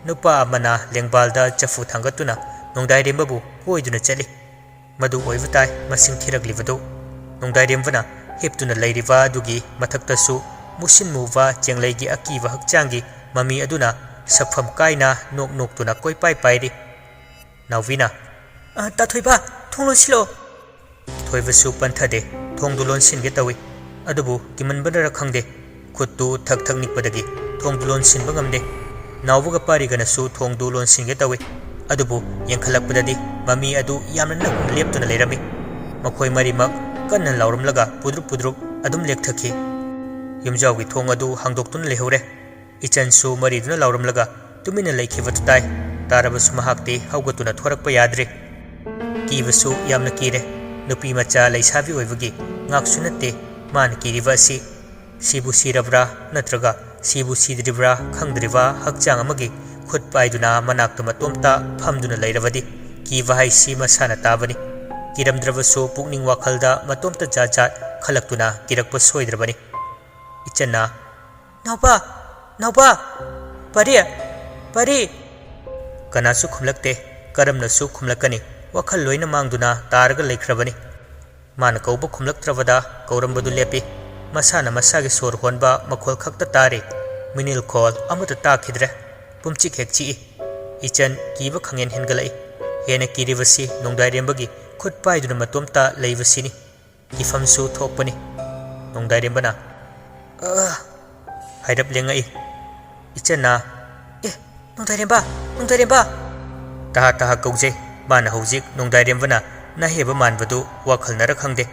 ꯅꯨꯄꯥ ꯑꯃꯅ ꯂꯦꯡꯕꯥꯜꯗ ꯆꯐꯨ ꯊꯥꯡꯒꯠꯇꯨꯅ ꯅꯣꯡꯗꯥꯏꯔꯦꯝꯕꯕꯨ ꯀꯣꯏꯗꯨꯅ ꯆꯠꯂꯤ꯫ ꯃꯗꯨ ꯑꯣꯏꯕ ꯇꯥꯏ ꯃꯁꯤꯡ ꯊꯤꯔꯛꯂꯤꯕꯗꯨ꯫ ꯅꯣꯡꯗꯥꯏꯔꯦꯝꯕꯅ ꯍꯤꯞꯇꯨꯅ ꯂꯩꯔꯤꯕ ꯑꯗꯨꯒꯤ ꯃꯊꯛꯇꯁꯨ ꯃꯨꯁꯤꯟ ꯃꯨꯕ ꯆꯦꯡꯂꯩꯒꯤ ꯑꯀꯤꯕ ꯍꯛꯆꯥꯡꯒꯤ ꯃꯃꯤ ꯑꯗꯨꯅ ꯁꯛꯐꯝ ꯀꯥꯏꯅ ꯅꯣꯛ ꯅꯣꯛꯇꯨꯅ ꯀꯣꯏꯄꯥꯏ ꯄꯥꯏꯔꯤ꯫ ꯅꯥꯎꯕꯤꯅ, "ꯑ, ꯇꯥ ꯊꯣꯏꯕ, ꯊꯣꯡ ꯂꯣꯟꯁꯤꯜꯂꯣ꯫" ꯊꯣꯏꯕꯁꯨ ꯄꯟꯊꯗꯦ, ꯊꯣꯡꯗꯨ ꯂꯣꯟꯁꯤꯟꯒꯦ ꯇꯧꯏ꯫ ꯑꯗꯨꯕꯨ ꯀꯤꯃꯟꯕꯅꯔ ꯈꯪꯗꯦ, ꯈꯨꯠꯇꯨ ꯊꯛ ꯊꯛ ꯅꯤꯛꯄꯗꯒꯤ ꯊꯣꯡꯗꯨ ꯂꯣꯟꯁꯤꯟꯕ ꯉꯝꯗꯦ꯫ ꯅꯥꯎꯕꯒ ꯄꯥꯔꯤꯒꯅꯁꯨ ꯊꯣꯡꯗꯨ ꯂꯣꯟꯁꯤꯟꯒꯦ ꯇꯧꯏ꯫ ꯑꯗꯨꯕꯨ ꯌꯦꯡꯈꯠꯂꯛꯄꯗꯗꯤ ꯃꯃꯤ ꯑꯗꯨ ꯌꯥꯝꯅ ꯅꯛꯅ ꯂꯦꯞꯇꯨꯅ ꯂꯩꯔꯝꯃꯤ꯫ ꯃꯈꯣꯏ ꯃꯔꯤꯃꯛ ꯀꯟꯅ ꯂꯥꯎꯔꯝꯂꯒ ꯄꯨꯗ꯭ꯔꯨꯞ ꯄꯨꯗ꯭ꯔꯨꯞ ꯑꯗꯨꯝ ꯂꯦꯛꯊꯈꯤ꯫ ꯌꯨꯝꯖꯥꯎꯒꯤ ꯊꯣꯡ ꯑꯗꯨ ꯍꯥꯡꯗꯣꯛꯇꯨꯅ ꯂꯩꯍꯧꯔꯦ꯫ ꯏꯆꯟꯁꯨ ꯃꯔꯤꯗꯨꯅ ꯂꯥꯎꯔꯝꯂꯒ ꯇꯨꯃꯤꯟꯅ ꯂꯩꯈꯤꯕꯗꯨ ꯇꯥꯏ꯫ ꯇꯥꯔꯕꯁꯨ ꯃꯍꯥꯛꯇꯤ ꯍꯧꯒꯠꯇꯨꯅ ꯊꯣꯔꯛꯄ ꯌꯥꯗ꯭ꯔꯤ꯫ ꯀꯤꯕꯁꯨ ꯌꯥꯝꯅ ꯀꯤꯔꯦ꯫ ꯅꯨꯄꯤ ꯃꯆꯥ ꯂꯩꯁꯥꯕꯤ ꯑꯣꯏꯕꯒꯤ ꯉꯥꯛꯁꯨ ꯅꯠꯇꯦ ꯃꯥꯅ ꯀꯤꯔꯤꯕ ꯑꯁꯤ꯫ ꯁꯤꯕꯨ ꯁꯤꯔꯕ꯭ꯔꯥ ꯅꯠꯇ꯭ꯔꯒ ꯁꯤꯕꯨ ꯁꯤꯗ꯭ꯔꯤꯕ꯭ꯔꯥ ꯈꯪꯗ꯭ꯔꯤꯕ ꯍꯛꯆꯥꯡ ꯑꯃꯒꯤ ꯈꯨꯠ ꯄꯥꯏꯗꯨꯅ ꯃꯅꯥꯛꯇ ꯃꯇꯣꯝꯇ ꯐꯝꯗꯨꯅ ꯂꯩꯔꯕꯗꯤ ꯀꯤꯕ ꯍꯥꯏꯁꯤ ꯃꯁꯥꯅ ꯇꯥꯕꯅꯤ꯫ ꯀꯤꯔꯝꯗ꯭ꯔꯕꯁꯨ ꯄꯨꯛꯅꯤꯡ ꯋꯥꯈꯜꯗ ꯃꯇꯣꯝꯇ ꯖꯥꯠ ꯖꯥꯠ ꯈꯜꯂꯛꯇꯨꯅ ꯀꯤꯔꯛꯄ ꯁꯣꯏꯗ꯭ꯔꯕꯅꯤ꯫ ꯏꯆꯟꯅ, "ꯅꯥꯎꯕ! ꯅꯥꯎꯕ! ꯄꯥꯔꯤ! ꯄꯥꯔꯤ!" ꯀꯅꯥꯁꯨ ꯈꯨꯝꯂꯛꯇꯦ꯫ ꯀꯔꯝꯅꯁꯨ ꯈꯨꯝꯂꯛꯀꯅꯤ? ꯋꯥꯈꯜ ꯂꯣꯏꯅ ꯃꯥꯡꯗꯨꯅ ꯇꯥꯔꯒ ꯂꯩꯈ꯭ꯔꯕꯅꯤ꯫ ꯃꯥꯅ ꯀꯧꯕ ꯈꯨꯝꯂꯛꯇ꯭ꯔꯕꯗ ꯀꯧꯔꯝꯕꯗꯨ ꯂꯦꯞꯄꯤ꯫ ꯃꯁꯥꯅ ꯃꯁꯥꯒꯤ ꯁꯣꯔ ꯍꯣꯟꯕ ꯃꯈꯣꯜ ꯈꯛꯇ ꯇꯥꯔꯤ꯫ ꯃꯤꯅꯤꯜꯈꯣꯜ ꯑꯃꯠꯇ ꯇꯥꯈꯤꯗ꯭ꯔꯦ꯫ ꯄꯨꯝꯆꯤꯛ ꯍꯦꯛ ꯆꯤꯛꯏ꯫ ꯏꯆꯟ ꯀꯤꯕ ꯈꯪꯍꯦꯟ ꯍꯦꯟꯒꯠꯂꯛꯏ꯫ ꯍꯦꯟꯅ ꯀꯤꯔꯤꯕꯁꯤ ꯅꯣꯡꯗꯥꯏꯔꯦꯝꯕꯒꯤ ꯈꯨꯠ ꯄꯥꯏꯗꯨꯅ ꯃꯇꯣꯝꯇ ꯂꯩꯕꯁꯤꯅꯤ꯫ ꯀꯤꯐꯝꯁꯨ ꯊꯣꯛꯄꯅꯤ꯫ ꯅꯣꯡꯗꯥꯏꯔꯦꯝꯕꯅ, "ꯑ!" ꯍꯥꯏꯔꯞ ꯂꯦꯡꯉꯛꯏ꯫ ꯏꯆꯟꯅ, "ꯑꯦ, ꯅꯣꯡꯗꯥꯏꯔꯦꯝꯕ, ꯅꯣꯡꯗꯥꯏꯔꯦꯝꯕ!" ꯇꯍꯥ ꯇꯍꯥ ꯀꯧꯖꯩ꯫ ꯃꯥꯅ ꯍꯧꯖꯤꯛ ꯅꯣꯡꯗꯥꯏꯔꯦꯝꯕꯅ ꯅꯍꯦꯕ ꯃꯥꯟꯕꯗꯨ ꯋꯥꯈꯜꯅꯔ ꯈꯪꯗꯦ꯫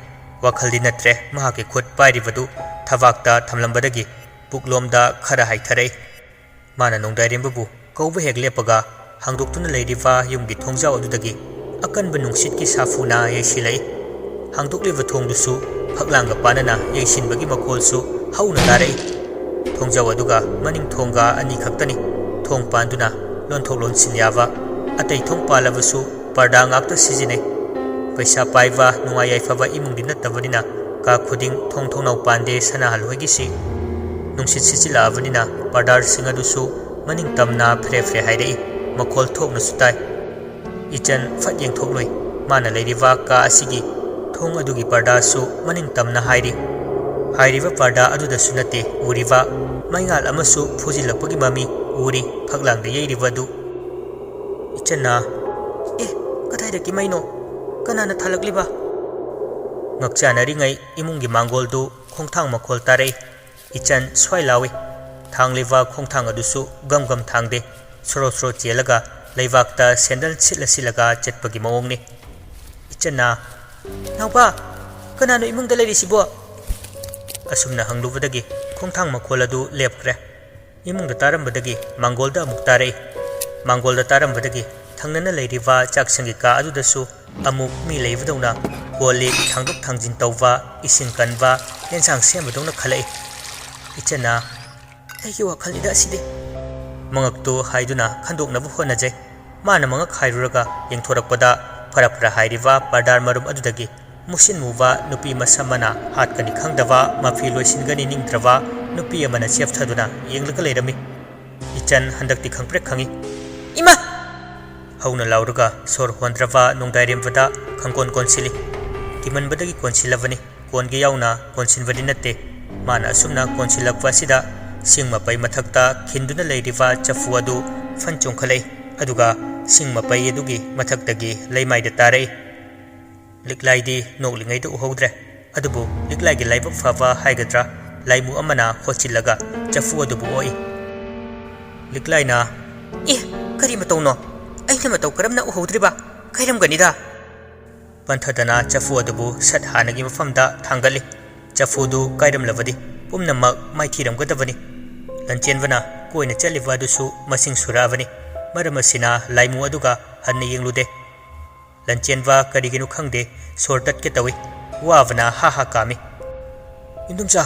ꯋꯥꯈꯜꯗꯤ ꯅꯠꯇ꯭ꯔꯦ, ꯃꯍꯥꯛꯀꯤ ꯈꯨꯠ ꯄꯥꯏꯔꯤꯕꯗꯨ ꯊꯕꯥꯛꯇ ꯊꯝꯂꯝꯕꯗꯒꯤ ꯄꯨꯛꯂꯣꯝꯗ ꯈꯔ ꯍꯥꯏꯊꯔꯛꯏ꯫ ꯃꯥꯅ ꯅꯣꯡꯗꯥꯏꯔꯦꯝꯕꯕꯨ ꯀꯧꯕ ꯍꯦꯛ ꯂꯦꯞꯄꯒ, ꯍꯥꯡꯗꯣꯛꯇꯨꯅ ꯂꯩꯔꯤꯕ ꯌꯨꯝꯒꯤ ꯊꯣꯡꯖꯥꯎ ꯑꯗꯨꯗꯒꯤ ꯑꯀꯟꯕ ꯅꯨꯡꯁꯤꯠꯀꯤ ꯁꯥꯐꯨꯅ ꯌꯩꯁꯤꯜꯂꯛꯏ꯫ ꯍꯥꯡꯗꯣꯛꯂꯤꯕ ꯊꯣꯡꯗꯨꯁꯨ ꯐꯛꯂꯥꯡꯒ ꯄꯥꯟꯅꯅ ꯌꯩꯁꯤꯟꯕꯒꯤ ꯃꯈꯣꯜꯁꯨ ꯍꯧꯅ ꯇꯥꯔꯛꯏ꯫ ꯊꯣꯡꯖꯥꯎ ꯑꯗꯨꯒ ꯃꯅꯤꯡ ꯊꯣꯡꯒ ꯑꯅꯤ ꯈꯛꯇꯅꯤ ꯊꯣꯡ ꯄꯥꯟꯗꯨꯅ ꯂꯣꯟꯊꯣꯛ ꯂꯣꯟꯁꯤꯟ ꯌꯥꯕ꯫ ꯑꯇꯩ ꯊꯣꯡ ꯄꯥꯜꯂꯕꯁꯨ ꯄꯔꯗꯥ ꯉꯥꯛꯇ ꯁꯤꯖꯤꯟꯅꯩ꯫ ꯄꯩꯁꯥ ꯄꯥꯏꯕ, ꯅꯨꯡꯉꯥꯏ ꯌꯥꯏꯐꯕ ꯏꯃꯨꯡꯗꯤ ꯅꯠꯇꯕꯅꯤꯅ ꯀꯥ ꯈꯨꯗꯤꯡ ꯊꯣꯡ ꯊꯣꯡꯅꯥꯎ ꯄꯥꯟꯗꯦ ꯁꯅꯥꯍꯜ ꯍꯣꯏꯒꯤꯁꯤ꯫ ꯅꯨꯡꯁꯤꯠ ꯁꯤꯠꯆꯤꯜꯂꯛꯑꯕꯅꯤꯅ ꯄꯔꯗꯥꯔꯁꯤꯡ ꯑꯗꯨꯁꯨ ꯃꯅꯤꯡ ꯇꯝꯅ ꯐ꯭ꯔꯦ ꯐ꯭ꯔꯦ ꯍꯥꯏꯔꯛꯏ꯫ ꯃꯈꯣꯜ ꯊꯣꯛꯅꯁꯨ ꯇꯥꯏ꯫ ꯏꯆꯟ ꯐꯠ ꯌꯦꯡꯊꯣꯛꯂꯨꯏ꯫ ꯃꯥꯅ ꯂꯩꯔꯤꯕ ꯀꯥ ꯑꯁꯤꯒꯤ ꯊꯣꯡ ꯑꯗꯨꯒꯤ ꯄꯔꯗꯥꯁꯨ ꯃꯅꯤꯡ ꯇꯝꯅ ꯍꯥꯏꯔꯤ꯫ ꯍꯥꯏꯔꯤꯕ ꯄꯔꯗꯥ ꯑꯗꯨꯗꯁꯨ ꯅꯠꯇꯦ ꯎꯔꯤꯕ, ꯃꯩꯉꯥꯜ ꯑꯃꯁꯨ ꯐꯨꯖꯤꯜꯂꯛꯄꯒꯤ ꯃꯃꯤ ꯎꯔꯤ ꯐꯛꯂꯥꯡꯗ ꯌꯩꯔꯤꯕ ꯑꯗꯨ꯫ ꯏꯆꯟꯅ, "ꯑꯦ, ꯀꯗꯥꯏꯗꯒꯤ ꯃꯩꯅꯣ? ꯀꯅꯥꯅ ꯊꯥꯜꯂꯛꯂꯤꯕ?" ꯉꯛꯆꯥꯅꯔꯤꯉꯩ ꯏꯃꯨꯡꯒꯤ ꯃꯥꯡꯒꯣꯜꯗꯨ ꯈꯣꯡꯊꯥꯡ ꯃꯈꯣꯜ ꯇꯥꯔꯛꯏ꯫ ꯏꯆꯟ ꯁ꯭ꯋꯥꯏ ꯂꯥꯎꯏ꯫ ꯊꯥꯡꯂꯤꯕ ꯈꯣꯡꯊꯥꯡ ꯑꯗꯨꯁꯨ ꯒꯝ ꯒꯝ ꯊꯥꯡꯗꯦ꯫ ꯁꯣꯔꯣ ꯁꯣꯔꯣ ꯆꯦꯜꯂꯒ ꯂꯩꯕꯥꯛꯇ ꯁꯦꯟꯗꯜ ꯁꯤꯠꯂ ꯁꯤꯠꯂꯒ ꯆꯠꯄꯒꯤ ꯃꯑꯣꯡꯅꯤ꯫ ꯏꯆꯟꯅ, "ꯅꯥꯎꯄꯥ, ꯀꯅꯥꯅꯣ ꯏꯃꯨꯡꯗ ꯂꯩꯔꯤꯁꯤꯕꯣ?" ꯑꯁꯨꯝꯅ ꯍꯪꯂꯨꯕꯗꯒꯤ ꯈꯣꯡꯊꯥꯡ ꯃꯈꯣꯜ ꯑꯗꯨ ꯂꯦꯞꯈ꯭ꯔꯦ꯫ ꯏꯃꯨꯡꯗ ꯇꯥꯔꯝꯕꯗꯒꯤ ꯃꯥꯡꯒꯣꯜꯗ ꯑꯃꯨꯛ ꯇꯥꯔꯛꯏ꯫ ꯃꯥꯡꯒꯣꯜꯗ ꯇꯥꯔꯝꯕꯗꯒꯤ ꯊꯪꯅꯅ ꯂꯩꯔꯤꯕ ꯆꯥꯛꯁꯪꯒꯤ ꯀꯥ ꯑꯗꯨꯗꯁꯨ ꯑꯃꯨꯛ ꯃꯤ ꯂꯩꯕꯗꯧꯅ ꯀꯣꯜ ꯂꯤꯛ ꯊꯥꯡꯗꯣꯛ ꯊꯥꯡꯖꯤꯟ ꯇꯧꯕ, ꯏꯁꯤꯡ ꯀꯟꯕ, ꯑꯦꯟꯁꯥꯡ ꯁꯦꯝꯕꯗꯧꯅ ꯈꯜꯂꯛꯏ꯫ ꯏꯆꯟꯅ, "ꯑꯩꯒꯤ ꯋꯥꯈꯜꯅꯤꯗ ꯑꯁꯤꯗꯤ꯫" ꯃꯉꯛꯇꯨ ꯍꯥꯏꯗꯨꯅ ꯈꯟꯗꯣꯛꯅꯕ ꯍꯣꯠꯅꯖꯩ꯫ ꯃꯥꯅ ꯃꯉꯛ ꯍꯥꯏꯔꯨꯔꯒ ꯌꯦꯡꯊꯣꯔꯛꯄꯗ ꯐꯔ ꯐꯔ ꯍꯥꯏꯔꯤꯕ ꯄꯔꯗꯥꯔ ꯃꯔꯨꯝ ꯑꯗꯨꯗꯒꯤ ꯃꯨꯁꯤꯟ ꯃꯨꯕ ꯅꯨꯄꯤ ꯃꯁꯝ ꯃꯅꯥ ꯍꯥꯠꯀꯅꯤ ꯈꯪꯗꯕ, ꯃꯐꯤ ꯂꯣꯏꯁꯤꯟꯒꯅꯤ ꯅꯤꯡꯗ꯭ꯔꯕ ꯅꯨꯄꯤ ꯑꯃꯅ ꯆꯦꯞꯊꯗꯨꯅ ꯌꯦꯡꯂꯒ ꯂꯩꯔꯝꯃꯤ꯫ ꯏꯆꯟ ꯍꯟꯗꯛꯇꯤ ꯈꯪꯄ꯭ꯔꯦꯛ ꯈꯪꯏ꯫ "ꯏꯃꯥ!" ꯍꯧꯅ ꯂꯥꯎꯔꯒ ꯁꯣꯔ ꯍꯣꯟꯗ꯭ꯔꯕ ꯅꯣꯡꯗꯥꯏꯔꯦꯝꯕꯗ ꯈꯪꯀꯣꯟ ꯀꯣꯟꯁꯤꯜꯂꯤ꯫ ꯀꯤꯃꯟꯕꯗꯒꯤ ꯀꯣꯟꯁꯤꯜꯂꯕꯅꯤ꯫ ꯀꯣꯟꯒꯦ ꯌꯥꯎꯅ ꯀꯣꯟꯁꯤꯟꯕꯗꯤ ꯅꯠꯇꯦ꯫ ꯃꯥꯅ ꯑꯁꯨꯝꯅ ꯀꯣꯟꯁꯤꯜꯂꯛꯄ ꯑꯁꯤꯗ ꯁꯤꯡ ꯃꯄꯩ ꯃꯊꯛꯇ ꯈꯤꯟꯗꯨꯅ ꯂꯩꯔꯤꯕ ꯆꯐꯨ ꯑꯗꯨ ꯐꯟ ꯆꯣꯡꯈꯠꯂꯛꯏ꯫ ꯑꯗꯨꯒ ꯁꯤꯡ ꯃꯄꯩ ꯑꯗꯨꯒꯤ ꯃꯊꯛꯇꯒꯤ ꯂꯩꯃꯥꯏꯗ ꯇꯥꯔꯛꯏ꯫ ꯂꯤꯛꯂꯥꯏꯗꯤ ꯅꯣꯛꯂꯤꯉꯩꯗ ꯎꯍꯧꯗ꯭ꯔꯦ꯫ ꯑꯗꯨꯕꯨ ꯂꯤꯛꯂꯥꯏꯒꯤ ꯂꯥꯏꯕꯛ ꯐꯕ ꯍꯥꯏꯒꯗ꯭ꯔꯥ, ꯂꯥꯏꯃꯨ ꯑꯃꯅ ꯍꯣꯠꯆꯤꯜꯂꯒ ꯆꯐꯨ ꯑꯗꯨꯕꯨ ꯑꯣꯛꯏ꯫ ꯂꯤꯛꯂꯥꯏꯅ, "ꯑꯦ, ꯀꯔꯤ ꯃꯇꯧꯅꯣ? ꯑꯩꯅ ꯃꯇꯧ ꯀꯔꯝꯅ ꯎꯍꯧꯗ꯭ꯔꯤꯕ? ꯀꯩꯔꯝꯒꯅꯤꯗ?" ꯄꯟꯊꯗꯅ ꯆꯐꯨ ꯑꯗꯨꯕꯨ ꯁꯠ ꯍꯥꯟꯅꯒꯤ ꯃꯐꯝꯗ ꯊꯥꯡꯒꯠꯂꯤ꯫ ꯆꯐꯨꯗꯨ ꯀꯥꯏꯔꯝꯂꯕꯗꯤ ꯄꯨꯝꯅꯃꯛ ꯃꯥꯏꯊꯤꯔꯝꯒꯗꯕꯅꯤ꯫ ꯂꯟꯆꯦꯟꯕꯅ ꯀꯣꯏꯅ ꯆꯠꯂꯤꯕ ꯑꯗꯨꯁꯨ ꯃꯁꯤꯡ ꯁꯨꯔꯛꯑꯕꯅꯤ꯫ ꯃꯔꯝ ꯑꯁꯤꯅ ꯂꯥꯏꯃꯨ ꯑꯗꯨꯒ ꯍꯟꯅ ꯌꯦꯡꯂꯨꯗꯦ꯫ ꯂꯟꯆꯦꯟꯕ ꯀꯔꯤꯒꯤꯅꯣ ꯈꯪꯗꯦ, ꯁꯣꯔ ꯇꯠꯀꯦ ꯇꯧꯏ꯫ ꯋꯥꯕꯅ ꯍꯥ ꯍꯥ ꯀꯥꯝꯃꯤ꯫ "ꯏꯟꯗꯣꯝꯆꯥ,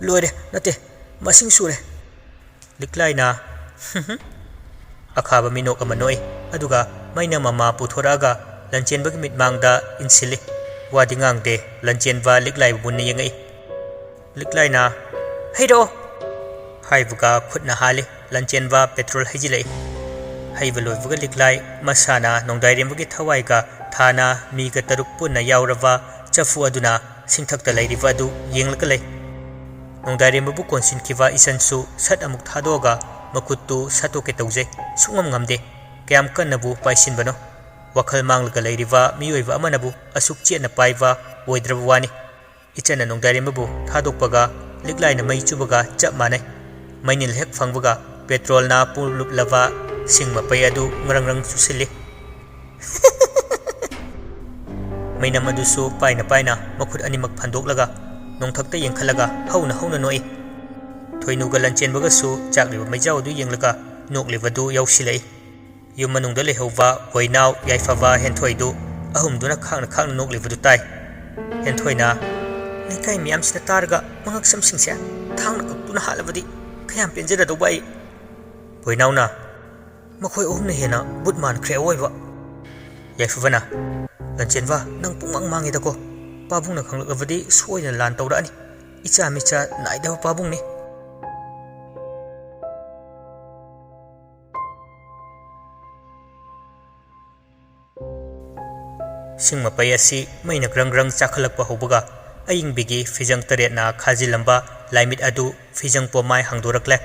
ꯂꯣꯏꯔꯦ, ꯅꯠꯇꯦ, ꯃꯁꯤꯡ ꯁꯨꯔꯦ꯫" ꯂꯤꯛꯂꯥꯏꯅ ꯑꯈꯥꯕ ꯃꯤꯅꯣꯛ ꯑꯃ ꯅꯣꯛꯏ, ꯑꯗꯨꯒ ꯃꯩꯅꯝ ꯑꯃ ꯄꯨꯊꯣꯔꯛꯑꯒ ꯂꯟꯆꯦꯟꯕꯒꯤ ꯃꯤꯠꯃꯥꯡꯗ ꯏꯟꯁꯤꯜꯂꯤ꯫ ꯋꯥꯗꯤ ꯉꯥꯡꯗꯦ, ꯂꯟꯆꯦꯟꯕ ꯂꯤꯛꯂꯥꯏꯕꯨ ꯃꯨꯟꯅ ꯌꯦꯡꯉꯛꯏ꯫ ꯂꯤꯛꯂꯥꯏꯅ, "ꯍꯩꯔꯛꯑꯣ!" ꯍꯥꯏꯕꯒ ꯈꯨꯠꯅ ꯍꯥꯜꯂꯤ꯫ ꯂꯟꯆꯦꯟꯕ ꯄꯦꯇ꯭ꯔꯣꯜ ꯍꯩꯖꯤꯜꯂꯛꯏ꯫ ꯍꯩꯕ ꯂꯣꯏꯕꯒ ꯂꯤꯛꯂꯥꯏ ꯃꯁꯥꯅ ꯅꯣꯡꯗꯥꯏꯔꯦꯝꯕꯒꯤ ꯊꯋꯥꯏꯒ ꯊꯥꯅ ꯃꯤꯒ ꯇꯔꯨꯛ ꯄꯨꯟꯅ ꯌꯥꯎꯔꯕ ꯆꯐꯨ ꯑꯗꯨꯅ ꯁꯤꯡꯊꯛꯇ ꯂꯩꯔꯤꯕ ꯑꯗꯨ ꯌꯦꯡꯂꯒ ꯂꯩ꯫ ꯅꯣꯡꯗꯥꯏꯔꯦꯝꯕꯕꯨ ꯀꯣꯟꯁꯤꯟꯈꯤꯕ ꯏꯆꯟꯁꯨ ꯁꯠ ꯑꯃꯨꯛ ꯊꯥꯗꯣꯛꯑꯒ ꯃꯈꯨꯠꯇꯨ ꯁꯠꯇꯣꯛꯀꯦ ꯇꯧꯖꯩ꯫ ꯁꯨꯡꯉꯝ ꯉꯝꯗꯦ꯫ ꯀꯌꯥꯝ ꯀꯟꯅꯕꯨ ꯄꯥꯏꯁꯤꯟꯕꯅꯣ? ꯋꯥꯈꯜ ꯃꯥꯡꯂꯒ ꯂꯩꯔꯤꯕ ꯃꯤꯑꯣꯏꯕ ꯑꯃꯅꯕꯨ ꯑꯁꯨꯛ ꯆꯦꯠꯅ ꯄꯥꯏꯕ ꯑꯣꯏꯗ꯭ꯔꯕ ꯋꯥꯅꯤ꯫ ꯏꯆꯟꯅ ꯅꯣꯡꯗꯥꯏꯔꯦꯝꯕꯕꯨ ꯊꯥꯗꯣꯛꯄꯒ ꯂꯤꯛꯂꯥꯏꯅ ꯃꯩ ꯆꯨꯕꯒ ꯆꯞ ꯃꯥꯟꯅꯩ꯫ ꯃꯩꯅꯤꯜ ꯍꯦꯛ ꯐꯪꯕꯒ ꯄꯦꯇ꯭ꯔꯣꯜꯅ ꯄꯨꯡꯂꯨꯞꯂꯕ ꯁꯤꯡ ꯃꯄꯩ ꯑꯗꯨ ꯉ꯭ꯔꯪ ꯉ꯭ꯔꯪ ꯆꯨꯁꯤꯜꯂꯤ꯫ ꯃꯩꯅꯝ ꯑꯗꯨꯁꯨ ꯄꯥꯏꯅ ꯄꯥꯏꯅ ꯃꯈꯨꯠ ꯑꯅꯤꯃꯛ ꯐꯟꯗꯣꯛꯂꯒ ꯅꯣꯡꯊꯛꯇ ꯌꯦꯡꯈꯠꯂꯒ ꯍꯧꯅ ꯍꯧꯅ ꯅꯣꯛꯏ꯫ ꯊꯣꯏꯅꯨꯒ ꯂꯟꯆꯦꯟꯕꯒꯁꯨ ꯆꯥꯛꯂꯤꯕ ꯃꯩꯖꯥꯎ ꯑꯗꯨ ꯌꯦꯡꯂꯒ ꯅꯣꯛꯂꯤꯕꯗꯨ ꯌꯥꯎꯁꯤꯜꯂꯛꯏ꯫ ꯌꯨꯝ ꯃꯅꯨꯡꯗ ꯂꯩꯍꯧꯕ ꯕꯣꯏꯅꯥꯎ, ꯌꯥꯏꯐꯕ, ꯍꯦꯟꯊꯣꯏꯗꯨ ꯑꯍꯨꯝꯗꯨꯅ ꯈꯥꯡꯅ ꯈꯥꯡꯅ ꯅꯣꯛꯂꯤꯕꯗꯨ ꯇꯥꯏ꯫ ꯍꯦꯟꯊꯣꯏꯅ, "ꯂꯩꯀꯥꯏ ꯃꯤꯌꯥꯝꯁꯤꯅ ꯇꯥꯔꯒ ꯃꯉꯛꯁꯝꯁꯤꯡꯁꯦ ꯊꯥꯡꯅ ꯀꯛꯇꯨꯅ ꯍꯥꯠꯂꯕꯗꯤ ꯀꯌꯥꯝ ꯄꯦꯟꯖꯒꯗꯧꯕ ꯑꯩ!" ꯕꯣꯏꯅꯥꯎꯅ, "ꯃꯈꯣꯏ ꯑꯍꯨꯝꯅ ꯍꯦꯟꯅ ꯕꯨꯠ ꯃꯥꯟꯈ꯭ꯔꯦ ꯑꯋꯣꯏꯕ꯫" ꯌꯥꯏꯐꯕꯅ, "ꯂꯟꯆꯦꯟꯕ, ꯅꯪ ꯄꯨꯡꯃꯥꯡ ꯃꯥꯡꯉꯤꯗꯀꯣ꯫ ꯄꯥꯕꯨꯡꯅ ꯈꯪꯂꯛꯂꯕꯗꯤ ꯁꯣꯏꯗꯅ ꯂꯥꯟ ꯇꯧꯔꯛꯑꯅꯤ꯫ ꯏꯆꯥ ꯃꯤꯆꯥ ꯅꯥꯏꯗꯕ ꯄꯥꯕꯨꯡꯅꯤ꯫" ꯁꯤꯡ ꯃꯄꯩ ꯑꯁꯤ ꯃꯩꯅ ꯒ꯭ꯔꯪ ꯒ꯭ꯔꯪ ꯆꯥꯛꯈꯠꯂꯛꯄ ꯍꯧꯕꯒ ꯑꯌꯤꯡꯕꯤꯒꯤ ꯐꯤꯖꯪ ꯇꯔꯦꯠꯅ ꯈꯥꯖꯤꯜꯂꯝꯕ ꯂꯥꯏꯃꯤꯠ ꯑꯗꯨ ꯐꯤꯖꯪ ꯄꯣꯝꯃꯥꯏ ꯍꯥꯡꯗꯣꯔꯛꯂꯦ꯫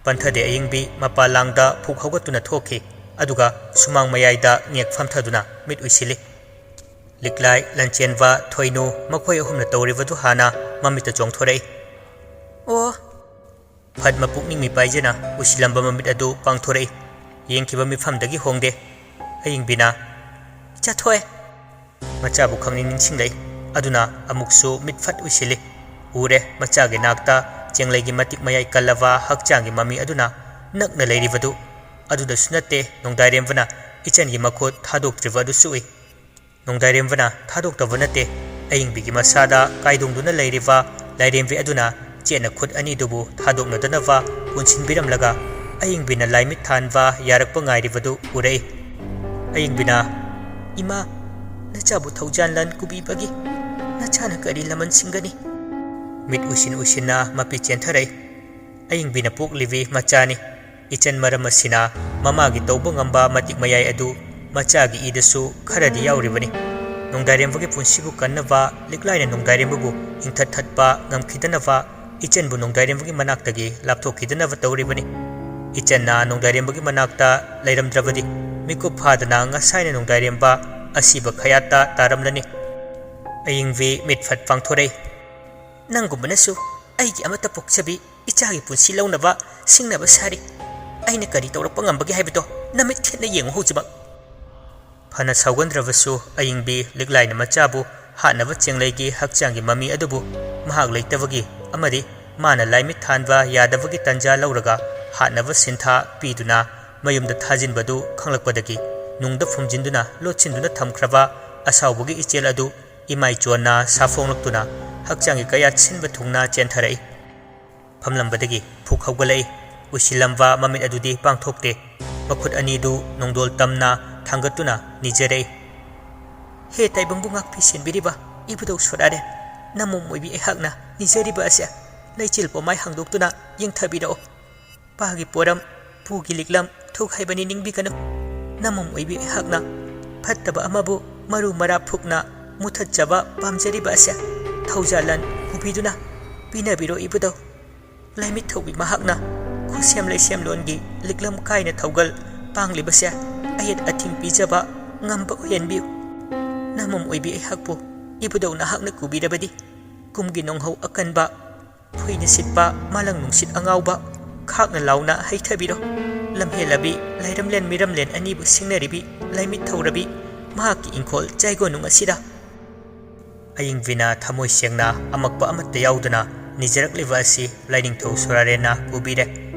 ꯄꯟꯊꯗꯦ ꯑꯌꯤꯡꯕꯤ ꯃꯄꯥ ꯂꯥꯡꯗ ꯐꯨꯛ ꯍꯧꯒꯠꯇꯨꯅ ꯊꯣꯛꯈꯤ, ꯑꯗꯨꯒ ꯁꯨꯃꯥꯡ ꯃꯌꯥꯏꯗ ꯉꯦꯛ ꯐꯝꯊꯗꯨꯅ ꯃꯤꯠ ꯎꯏꯁꯤꯜꯂꯤ꯫ ꯂꯤꯛꯂꯥꯏ, ꯂꯟꯆꯦꯟꯕ, ꯊꯣꯏꯅꯨ, ꯃꯈꯣꯏ ꯑꯍꯨꯝꯅ ꯇꯧꯔꯤꯕꯗꯨ ꯍꯥꯟꯅ ꯃꯃꯤꯠꯇ ꯆꯣꯡꯊꯣꯔꯛꯏ꯫ "ꯑꯣ, ꯐꯠ ꯃꯄꯨꯛꯅꯤꯡ ꯃꯤꯄꯥꯏꯖꯅ ꯎꯁꯤꯜꯂꯝꯕ ꯃꯃꯤꯠ ꯑꯗꯨ ꯄꯥꯡꯊꯣꯔꯛꯏ꯫ ꯌꯦꯡꯈꯤꯕ ꯃꯤꯠꯐꯝꯗꯒꯤ ꯍꯣꯡꯗꯦ꯫ ꯑꯌꯤꯡꯕꯤꯅ, "ꯏꯆꯥ ꯊꯣꯛꯑꯦ!" ꯃꯆꯥꯕꯨ ꯈꯪꯅꯤꯡ ꯅꯤꯡꯁꯤꯡꯂꯛꯏ꯫ ꯑꯗꯨꯅ ꯑꯃꯨꯛꯁꯨ ꯃꯤꯠ ꯐꯠ ꯎꯏꯁꯤꯜꯂꯤ꯫ ꯎꯔꯦ, ꯃꯆꯥꯒꯤ ꯅꯥꯛꯇ ꯆꯦꯡꯂꯩꯒꯤ ꯃꯇꯤꯛ ꯃꯌꯥꯏ ꯀꯜꯂꯕ ꯍꯛꯆꯥꯡꯒꯤ ꯃꯃꯤ ꯑꯗꯨꯅ ꯅꯛꯅ ꯂꯩꯔꯤꯕꯗꯨ꯫ ꯑꯗꯨꯗꯁꯨ ꯅꯠꯇꯦ, ꯅꯣꯡꯗꯥꯏꯔꯦꯝꯕꯅ ꯏꯆꯟꯒꯤ ꯃꯈꯨꯠ ꯊꯥꯗꯣꯛꯇ꯭ꯔꯤꯕ ꯑꯗꯨꯁꯨ ꯎꯏ꯫ ꯅꯣꯡꯗꯥꯏꯔꯦꯝꯕꯅ ꯊꯥꯗꯣꯛꯇꯕ ꯅꯠꯇꯦ, ꯑꯌꯤꯡꯕꯤꯒꯤ ꯃꯁꯥꯗ ꯀꯥꯏꯗꯣꯡꯗꯨꯅ ꯂꯩꯔꯤꯕ ꯂꯥꯏꯔꯦꯝꯕꯤ ꯑꯗꯨꯅ ꯆꯦꯠꯅ ꯈꯨꯠ ꯑꯅꯤꯗꯨꯕꯨ ꯊꯥꯗꯣꯛꯅꯗꯅꯕ ꯄꯨꯟꯁꯤꯟꯕꯤꯔꯝꯂꯒ ꯑꯌꯤꯡꯕꯤꯅ ꯂꯥꯏꯃꯤꯠ ꯊꯥꯟꯕ ꯌꯥꯔꯛꯄ ꯉꯥꯏꯔꯤꯕꯗꯨ ꯎꯔꯛꯏ꯫ ꯑꯌꯤꯡꯕꯤꯅ, "ꯏꯃꯥ, ꯅꯆꯥꯕꯨ ꯊꯧꯖꯥꯟ ꯂꯟ ꯀꯨꯕꯤꯕꯒꯤ ꯅꯆꯥꯅ ꯀꯔꯤ ꯂꯃꯟ ꯁꯤꯡꯒꯅꯤ?" ꯃꯤꯠ ꯎꯏꯁꯤꯟ ꯎꯏꯁꯤꯟꯅ ꯃꯄꯤ ꯆꯦꯟꯊꯔꯛꯏ꯫ ꯑꯌꯤꯡꯕꯤꯅ ꯄꯣꯛꯂꯤꯕꯤ ꯃꯆꯥꯅꯤ꯫ ꯏꯆꯟ ꯃꯔꯝ ꯑꯁꯤꯅ ꯃꯃꯥꯒꯤ ꯇꯧꯕ ꯉꯝꯕ ꯃꯇꯤꯛ ꯃꯌꯥꯏ ꯑꯗꯨ ꯃꯆꯥꯒꯤ ꯏꯗꯁꯨ ꯈꯔꯗꯤ ꯌꯥꯎꯔꯤꯕꯅꯤ꯫ ꯅꯣꯡꯗꯥꯏꯔꯦꯝꯕꯒꯤ ꯄꯨꯟꯁꯤꯕꯨ ꯀꯟꯅꯕ, ꯂꯤꯛꯂꯥꯏꯅ ꯅꯣꯡꯗꯥꯏꯔꯦꯝꯕꯕꯨ ꯍꯤꯡꯊꯠ ꯊꯠꯄ ꯉꯝꯈꯤꯗꯅꯕ, ꯏꯆꯟꯕꯨ ꯅꯣꯡꯗꯥꯏꯔꯦꯝꯕꯒꯤ ꯃꯅꯥꯛꯇꯒꯤ ꯂꯥꯞꯊꯣꯛꯈꯤꯗꯅꯕ ꯇꯧꯔꯤꯕꯅꯤ꯫ ꯏꯆꯟꯅ ꯅꯣꯡꯗꯥꯏꯔꯦꯝꯕꯒꯤ ꯃꯅꯥꯛꯇ ꯂꯩꯔꯝꯗ꯭ꯔꯕꯗꯤ ꯃꯤꯀꯨꯞ ꯐꯥꯗꯅ ꯉꯁꯥꯏꯅ ꯅꯣꯡꯗꯥꯏꯔꯦꯝꯕ ꯑꯁꯤꯕ ꯈꯌꯥꯠꯇ ꯇꯥꯔꯝꯂꯅꯤ꯫ ꯑꯌꯤꯡꯕꯤ ꯃꯤꯠ ꯐꯠ ꯄꯥꯡꯊꯣꯔꯛꯏ꯫ "ꯅꯪꯒꯨꯝꯕꯅꯁꯨ ꯑꯩꯒꯤ ꯑꯃꯠꯇ ꯄꯣꯛꯆꯕꯤ ꯏꯆꯥꯒꯤ ꯄꯨꯟꯁꯤ ꯂꯧꯅꯕ ꯁꯤꯡꯅꯕ ꯁꯥꯔꯤ꯫ ꯑꯩꯅ ꯀꯔꯤ ꯇꯧꯔꯛꯄ ꯉꯝꯕꯒꯦ ꯍꯥꯏꯕꯗꯣ ꯅꯃꯤꯠ ꯊꯦꯠꯅ ꯌꯦꯡꯉꯨ ꯍꯧꯖꯤꯛꯃꯛ꯫" ꯐꯅ ꯁꯥꯎꯒꯟꯗ꯭ꯔꯕꯁꯨ ꯑꯌꯤꯡꯕꯤ ꯂꯤꯛꯂꯥꯏꯅ ꯃꯆꯥꯕꯨ ꯍꯥꯠꯅꯕ ꯆꯦꯡꯂꯩꯒꯤ ꯍꯛꯆꯥꯡꯒꯤ ꯃꯃꯤ ꯑꯗꯨꯕꯨ ꯃꯍꯥꯛ ꯂꯩꯇꯕꯒꯤ ꯑꯃꯗꯤ ꯃꯥꯅ ꯂꯥꯏꯃꯤꯠ ꯊꯥꯟꯕ ꯌꯥꯗꯕꯒꯤ ꯇꯟꯖꯥ ꯂꯧꯔꯒ ꯍꯥꯠꯅꯕ ꯁꯤꯟꯊꯥ ꯄꯤꯗꯨꯅ ꯃꯌꯨꯝꯗ ꯊꯥꯖꯤꯟꯕꯗꯨ ꯈꯪꯂꯛꯄꯗꯒꯤ ꯅꯨꯡꯗ ꯐꯨꯝꯖꯤꯟꯗꯨꯅ ꯂꯣꯠꯁꯤꯟꯗꯨꯅ ꯊꯝꯈ꯭ꯔꯕ ꯑꯁꯥꯎꯕꯒꯤ ꯏꯆꯦꯜ ꯑꯗꯨ ꯏꯃꯥꯏꯆꯣꯟꯅ ꯁꯥꯐꯣꯡꯂꯛꯇꯨꯅ ꯍꯛꯆꯥꯡꯒꯤ ꯀꯌꯥꯠ ꯁꯤꯟꯕ ꯊꯨꯡꯅ ꯆꯦꯟꯊꯔꯛꯏ꯫ ꯐꯝꯂꯝꯕꯗꯒꯤ ꯐꯨꯛ ꯍꯧꯒꯠꯂꯛꯏ꯫ ꯎꯏꯁꯤꯜꯂꯝꯕ ꯃꯃꯤꯠ ꯑꯗꯨꯗꯤ ꯄꯥꯡꯊꯣꯛꯇꯦ꯫ ꯃꯈꯨꯠ ꯑꯅꯤꯗꯨ ꯅꯣꯡꯗꯣꯜ ꯇꯝꯅ ꯊꯥꯡꯒꯠꯇꯨꯅ ꯅꯤꯖꯔꯛꯏ꯫ "ꯍꯦ ꯇꯥꯏꯕꯪꯕꯨ ꯉꯥꯛꯄꯤ ꯁꯦꯟꯕꯤꯔꯤꯕ ꯏꯕꯨꯙꯧ ꯁꯣꯔꯥꯔꯦꯟ, ꯅꯃꯣꯝ ꯑꯣꯏꯕꯤ ꯑꯩꯍꯥꯛꯅ ꯅꯤꯖꯔꯤꯕ ꯑꯁꯦ ꯂꯩꯆꯤꯜ ꯄꯣꯃꯥꯏ ꯍꯥꯡꯗꯣꯛꯇꯨꯅ ꯌꯦꯡꯊꯕꯤꯔꯛꯑꯣ꯫ ꯄꯥꯒꯤ ꯄꯣꯔꯝ, ꯄꯨꯒꯤ ꯂꯤꯛꯂꯝ ꯊꯨꯒꯥꯏꯕꯅꯤ ꯅꯤꯡꯕꯤꯒꯅꯨ꯫ ꯅꯃꯣꯝ ꯑꯣꯏꯕꯤ ꯑꯩꯍꯥꯛꯅ ꯐꯠꯇꯕ ꯑꯃꯕꯨ ꯃꯔꯨ ꯃꯔꯥ ꯐꯨꯛꯅ ꯃꯨꯊꯠꯆꯕ ꯄꯥꯝꯖꯔꯤꯕ ꯑꯁꯦ ꯊꯧꯖꯥꯜꯂꯟ ꯄꯨꯕꯤꯗꯨꯅ ꯄꯤꯅꯕꯤꯔꯣ ꯏꯕꯨꯙꯧ꯫ ꯂꯥꯏꯃꯤꯠ ꯊꯧꯕꯤ ꯃꯍꯥꯛꯅ ꯈꯨꯠꯁꯦꯝ ꯂꯩꯁꯦꯝꯂꯣꯟꯒꯤ ꯂꯤꯛꯂꯝ ꯀꯥꯏꯅ ꯊꯧꯒꯜ ꯄꯥꯡꯂꯤꯕꯁꯦ ꯑꯌꯦꯠ ꯑꯊꯤꯡ ꯄꯤꯖꯕ ꯉꯝꯕ ꯑꯣꯏꯍꯟꯕꯤꯌꯨ꯫ ꯅꯃꯣꯝ ꯑꯣꯏꯕꯤ ꯑꯩꯍꯥꯛꯄꯨ ꯏꯕꯨꯙꯧ ꯅꯍꯥꯛꯅ ꯀꯨꯕꯤꯔꯕꯗꯤ ꯀꯨꯝꯒꯤ ꯅꯣꯡꯍꯧ ꯑꯀꯟꯕ ꯐꯨꯏꯅ ꯁꯤꯠꯄ ꯃꯥꯂꯪ ꯅꯨꯡꯁꯤꯠ ꯑꯉꯥꯎꯕ, ꯈꯥꯛꯅ ꯂꯥꯎꯅ ꯍꯩꯊꯕꯤꯔꯣ꯫ ꯂꯝꯍꯦꯜꯂꯕꯤ, ꯂꯥꯏꯔꯝꯂꯦꯟ ꯃꯤꯔꯝꯂꯦꯟ ꯑꯅꯤꯕꯨ ꯁꯤꯡꯅꯔꯤꯕꯤ, ꯂꯥꯏꯃꯤꯠ ꯊꯧꯔꯕꯤ, ꯃꯍꯥꯛꯀꯤ ꯏꯪꯈꯣꯜ ꯆꯥꯏꯒꯣꯅꯨꯡ ꯑꯁꯤꯗ꯫ ꯑꯏꯪꯕꯤꯅ ꯊꯃꯣꯏ ꯁꯦꯡꯅ ꯑꯃꯛꯄ ꯑꯃꯠꯇ ꯌꯥꯎꯗꯅ ꯅꯤꯖꯔꯛꯂꯤꯕ ꯑꯁꯤ ꯂꯥꯏꯅꯤꯡꯊꯧ ꯁꯣꯔꯥꯔꯦꯟꯅ ꯎꯕꯤꯔꯦ꯫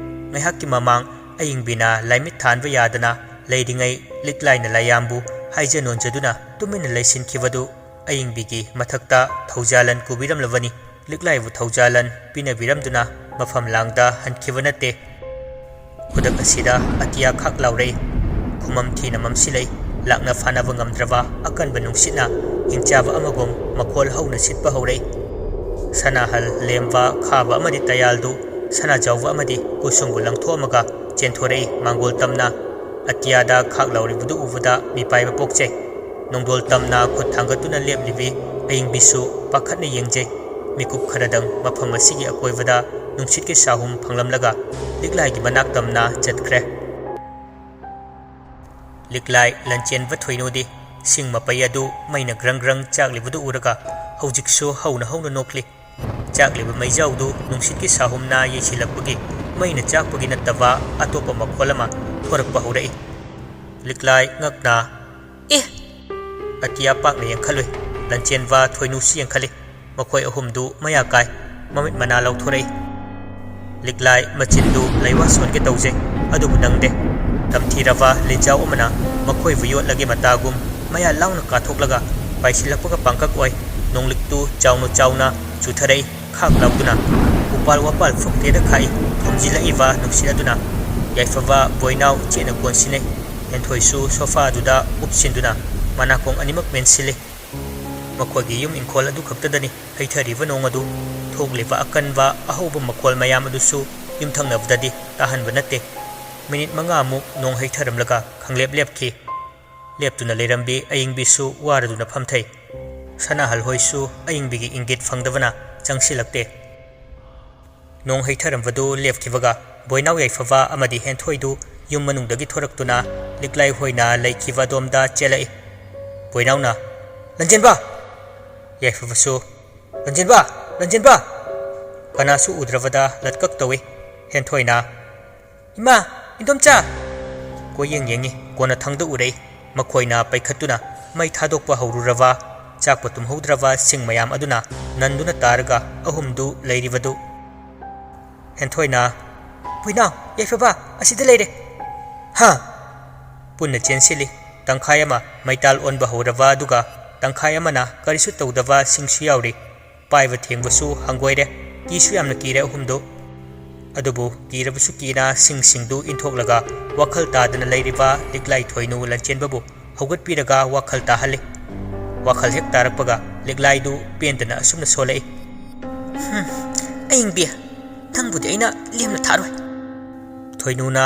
ꯉꯥꯏꯍꯥꯛꯀꯤ ꯃꯃꯥꯡ ꯑꯏꯪꯕꯤꯅ ꯂꯥꯏꯃꯤꯠ ꯊꯥꯟꯕ ꯌꯥꯗꯅ ꯂꯩꯔꯤꯉꯩ ꯂꯤꯛꯂꯥꯏꯅ ꯂꯥꯏꯌꯥꯝꯕꯨ ꯍꯥꯏꯖ ꯅꯣꯟꯖꯗꯨꯅ ꯇꯨꯃꯤꯟꯅ ꯂꯩꯁꯤꯟꯈꯤꯕꯗꯨ ꯑꯏꯪꯕꯤꯒꯤ ꯃꯊꯛꯇ ꯊꯧꯖꯥꯂꯟ ꯀꯨꯕꯤꯔꯝꯂꯕꯅꯤ꯫ ꯂꯤꯛꯂꯥꯏꯕꯨ ꯊꯧꯖꯥꯂꯟ ꯄꯤꯅꯕꯤꯔꯝꯗꯨꯅ ꯃꯐꯝ ꯂꯥꯡꯗ ꯍꯟꯈꯤꯕ ꯅꯠꯇꯦ꯫ ꯈꯨꯗꯛ ꯑꯁꯤꯗ ꯑꯇꯤꯌꯥ ꯈꯥꯛ ꯂꯥꯎꯔꯛꯏ꯫ ꯈꯨꯃꯝ ꯊꯤꯅ ꯃꯝꯁꯤꯜꯂꯛꯏ꯫ ꯂꯥꯛꯅ ꯐꯥꯅꯕ ꯉꯝꯗ꯭ꯔꯕ ꯑꯀꯟꯕ ꯅꯨꯡꯁꯤꯠꯅ ꯍꯤꯡꯆꯥꯕ ꯑꯃꯒꯨꯝ ꯃꯈꯣꯜ ꯍꯧꯅ ꯁꯤꯠꯄ ꯍꯧꯔꯛꯏ꯫ ꯁꯅꯥꯍꯜ ꯂꯦꯝꯕ ꯈꯥꯕ ꯑꯃꯗꯤ ꯇꯌꯥꯜꯗꯨ ꯁꯅꯥꯖꯥꯎꯕ ꯑꯃꯗꯤ ꯀꯨꯁꯨꯝꯕꯨ ꯂꯪꯊꯣꯛꯑꯝꯃꯒ ꯆꯦꯟꯊꯣꯔꯛꯏ ꯃꯥꯡꯒꯣꯜ ꯇꯝꯅ꯫ ꯑꯇꯤꯌꯥꯗ ꯈꯥꯛ ꯂꯥꯎꯔꯤꯕꯗꯨ ꯎꯕꯗ ꯃꯤꯄꯥꯏꯕ ꯄꯣꯛꯆꯩ꯫ ꯅꯣꯡꯗꯣꯜ ꯇꯝꯅ ꯈꯨꯠ ꯊꯥꯡꯒꯠꯇꯨꯅ ꯂꯦꯞꯂꯤꯕꯤ ꯑꯏꯪꯕꯤꯁꯨ ꯄꯥꯈꯠꯅ ꯌꯦꯡꯖꯩ꯫ ꯃꯤꯀꯨꯞ ꯈꯔꯗꯪ ꯃꯐꯝ ꯑꯁꯤꯒꯤ ꯑꯀꯣꯏꯕꯗ ꯅꯨꯡꯁꯤꯠꯀꯤ ꯁꯥꯍꯨꯝ ꯐꯪꯂꯝꯂꯒ ꯂꯤꯛꯂꯥꯏꯒꯤ ꯃꯅꯥꯛ ꯇꯝꯅ ꯆꯠꯈ꯭ꯔꯦ꯫ ꯂꯤꯛꯂꯥꯏ ꯂꯟꯆꯦꯟꯕ ꯊꯣꯏꯅꯨꯗꯤ ꯁꯤꯡ ꯃꯄꯩ ꯑꯗꯨ ꯃꯩꯅ ꯒ꯭ꯔꯪ ꯒ꯭ꯔꯪ ꯆꯥꯛꯂꯤꯕꯗꯨ ꯎꯔꯒ ꯍꯧꯖꯤꯛꯁꯨ ꯍꯧꯅ ꯍꯧꯅ ꯅꯣꯛꯂꯤ꯫ ꯆꯥꯛꯂꯤꯕ ꯃꯩꯖꯥꯎꯗꯨ ꯅꯨꯡꯁꯤꯠꯀꯤ ꯁꯥꯍꯨꯝꯅ ꯌꯩꯁꯤꯜꯂꯛꯄꯒꯤ ꯃꯩꯅ ꯆꯥꯛꯄꯒꯤ ꯅꯠꯇꯕ ꯑꯇꯣꯞꯄ ꯃꯈꯣꯜ ꯑꯃ ꯊꯣꯔꯛꯄ ꯍꯧꯔꯛꯏ꯫ ꯂꯤꯛꯂꯥꯏ ꯉꯛꯅ, "ꯑꯦ!" ꯑꯇꯤꯌꯥ ꯄꯥꯛꯅ ꯌꯦꯡꯈꯠꯂꯨꯏ꯫ ꯂꯟꯆꯦꯟꯕ ꯊꯣꯏꯅꯨꯁꯨ ꯌꯦꯡꯈꯠꯂꯤ꯫ ꯃꯈꯣꯏ ꯑꯍꯨꯝꯗꯨ ꯃꯌꯥ ꯀꯥꯏ꯫ ꯃꯃꯤꯠ ꯃꯅꯥ ꯂꯧꯊꯣꯔꯛꯏ꯫ ꯂꯤꯛꯂꯥꯏ ꯃꯆꯤꯟꯗꯨ ꯂꯩꯋꯥ ꯁꯣꯟꯒꯦ ꯇꯧꯖꯩ, ꯑꯗꯨꯕꯨ ꯅꯪꯗꯦ꯫ ꯇꯝꯊꯤꯔꯕ ꯂꯤꯟꯖꯥꯎ ꯑꯃꯅ ꯃꯈꯣꯏꯕꯨ ꯌꯣꯠꯂꯒꯦ ꯃꯇꯥꯒꯨꯝ ꯃꯌꯥ ꯂꯥꯎꯅ ꯀꯥꯊꯣꯛꯂꯒ ꯄꯥꯏꯁꯤꯜꯂꯛꯄꯒ ꯄꯥꯡꯀꯛ ꯑꯣꯏ꯫ ꯅꯣꯡꯂꯤꯛꯇꯨ ꯆꯥꯎꯅ ꯆꯥꯎꯅ ꯆꯨꯊꯔꯛꯏ꯫ ꯈꯥꯛ ꯂꯥꯎꯗꯨꯅ ꯎꯄꯥꯜ ꯋꯥꯄꯥꯜ ꯐꯨꯛꯇꯦꯗ ꯈꯥꯛꯏ꯫ ꯊꯣꯝꯖꯤꯜꯂꯛꯏꯕ ꯅꯨꯡꯁꯤꯠ ꯑꯗꯨꯅ ꯌꯥꯏꯐꯕ ꯕꯣꯏꯅꯥꯎ ꯆꯦꯠꯅ ꯀꯣꯟꯁꯤꯟꯅꯩ꯫ ꯍꯦꯟꯊꯣꯏꯁꯨ ꯁꯣꯐꯥ ꯑꯗꯨꯗ ꯎꯞꯁꯤꯟꯗꯨꯅ ꯃꯅꯥꯀꯣꯡ ꯑꯅꯤꯃꯛ ꯃꯦꯟꯁꯤꯜꯂꯤ꯫ ꯃꯈꯣꯏꯒꯤ ꯌꯨꯝ ꯏꯪꯈꯣꯜ ꯑꯗꯨ ꯈꯛꯇꯗꯅꯤ ꯍꯩꯊꯔꯤꯕ ꯅꯣꯡ ꯑꯗꯨ꯫ ꯊꯣꯛꯂꯤꯕ ꯑꯀꯟꯕ ꯑꯍꯧꯕ ꯃꯈꯣꯜ ꯃꯌꯥꯝ ꯑꯗꯨꯁꯨ ꯌꯨꯝꯊꯪꯅꯕꯗꯗꯤ ꯇꯥꯍꯟꯕ ꯅꯠꯇꯦ꯫ ꯃꯤꯅꯤꯠ ꯃꯉꯥꯃꯨꯛ ꯅꯣꯡ ꯍꯩꯊꯔꯝꯂꯒ ꯈꯪꯂꯦꯞ ꯂꯦꯞꯈꯤ꯫ ꯂꯦꯞꯇꯨꯅ ꯂꯩꯔꯝꯕꯤ ꯑꯌꯤꯡꯕꯤꯁꯨ ꯋꯥꯔꯗꯨꯅ ꯐꯝꯊꯩ꯫ ꯁꯅꯥꯍꯜ ꯍꯣꯏꯁꯨ ꯑꯌꯤꯡꯕꯤꯒꯤ ꯏꯪꯒꯤꯠ ꯐꯪꯗꯕꯅ ꯆꯪꯁꯤꯜꯂꯛꯇꯦ꯫ ꯅꯣꯡ ꯍꯩꯊꯔꯝꯕꯗꯨ ꯂꯦꯞꯈꯤꯕꯒ ꯕꯣꯏꯅꯥꯎ ꯌꯥꯏꯐꯕ ꯑꯃꯗꯤ ꯍꯦꯟꯊꯣꯏꯗꯨ ꯌꯨꯝ ꯃꯅꯨꯡꯗꯒꯤ ꯊꯣꯔꯛꯇꯨꯅ ꯂꯤꯛꯂꯥꯏ ꯍꯣꯏꯅ ꯂꯩꯈꯤꯕ ꯑꯗꯣꯝꯗ ꯆꯦꯜꯂꯛꯏ꯫ ꯕꯣꯏꯅꯥꯎꯅ, "ꯂꯟꯖꯦꯟꯕ!" ꯌꯥꯏꯐꯕꯁꯨ, "ꯂꯟꯖꯦꯟꯕ! ꯂꯟꯖꯦꯟꯕ!" ꯀꯅꯥꯁꯨ ꯎꯗ꯭ꯔꯕꯗ ꯂꯠꯀꯛ ꯇꯧꯏ꯫ ꯍꯦꯟꯊꯣꯏꯅ, "ꯏꯃꯥ! ꯏꯟꯗꯣꯝꯆꯥ!" ꯀꯣꯏꯌꯦꯡ ꯌꯦꯡꯉꯤ꯫ ꯀꯣꯟꯅꯊꯪꯗ ꯎꯔꯛꯏ꯫ ꯃꯈꯣꯏꯅ ꯄꯩꯈꯠꯇꯨꯅ ꯃꯩ ꯊꯥꯗꯣꯛꯄ ꯍꯧꯔꯨꯔꯕ, ꯆꯥꯛꯄ ꯇꯨꯝꯍꯧꯗ꯭ꯔꯕ ꯁꯤꯡ ꯃꯌꯥꯝ ꯑꯗꯨꯅ ꯅꯟꯗꯨꯅ ꯇꯥꯔꯒ ꯑꯍꯨꯝꯗꯨ ꯂꯩꯔꯤꯕꯗꯨ꯫ ꯍꯦꯟꯊꯣꯏꯅ, "ꯕꯣꯏꯅꯥꯎ, ꯌꯥꯏꯐꯕ, ꯑꯁꯤꯗ ꯂꯩꯔꯦ!" "ꯍꯥ!" ꯄꯨꯟꯅ ꯆꯦꯟꯁꯤꯜꯂꯤ꯫ ꯇꯪꯈꯥꯏ ꯑꯃ ꯃꯩꯇꯥꯜ ꯑꯣꯟꯕ ꯍꯧꯔꯕ, ꯑꯗꯨꯒ ꯇꯪꯈꯥꯏ ꯑꯃꯅ ꯀꯔꯤꯁꯨ ꯇꯧꯗꯕ ꯁꯤꯡꯁꯨ ꯌꯥꯎꯔꯤ꯫ ꯄꯥꯏꯕ ꯊꯦꯡꯕꯁꯨ ꯍꯪꯒꯣꯏꯔꯦ꯫ ꯀꯤꯁꯨ ꯌꯥꯝꯅ ꯀꯤꯔꯦ ꯑꯍꯨꯝꯗꯨ꯫ ꯑꯗꯨꯕꯨ ꯀꯤꯔꯕꯁꯨ ꯀꯤꯅ ꯁꯤꯡꯁꯤꯡꯗꯨ ꯏꯟꯊꯣꯛꯂꯒ ꯋꯥꯈꯜ ꯇꯥꯗꯅ ꯂꯩꯔꯤꯕ ꯂꯤꯛꯂꯥꯏ ꯊꯣꯏꯅꯨ ꯂꯟꯆꯦꯟꯕꯕꯨ ꯍꯧꯒꯠꯄꯤꯔꯒ ꯋꯥꯈꯜ ꯇꯥꯍꯜꯂꯤ꯫ ꯋꯥꯈꯜ ꯍꯦꯛ ꯇꯥꯔꯛꯄꯒ ꯂꯤꯛꯂꯥꯏꯗꯨ ꯄꯦꯟꯗꯅ ꯑꯁꯨꯝꯅ ꯁꯣꯜꯂꯛꯏ꯫ "ꯍꯨꯝ, ꯑꯌꯤꯡꯕꯤ, ꯅꯪꯕꯨꯗꯤ ꯑꯩꯅ ꯂꯦꯝꯅ ꯊꯥꯔꯣꯏ꯫" ꯊꯣꯏꯅꯨꯅ,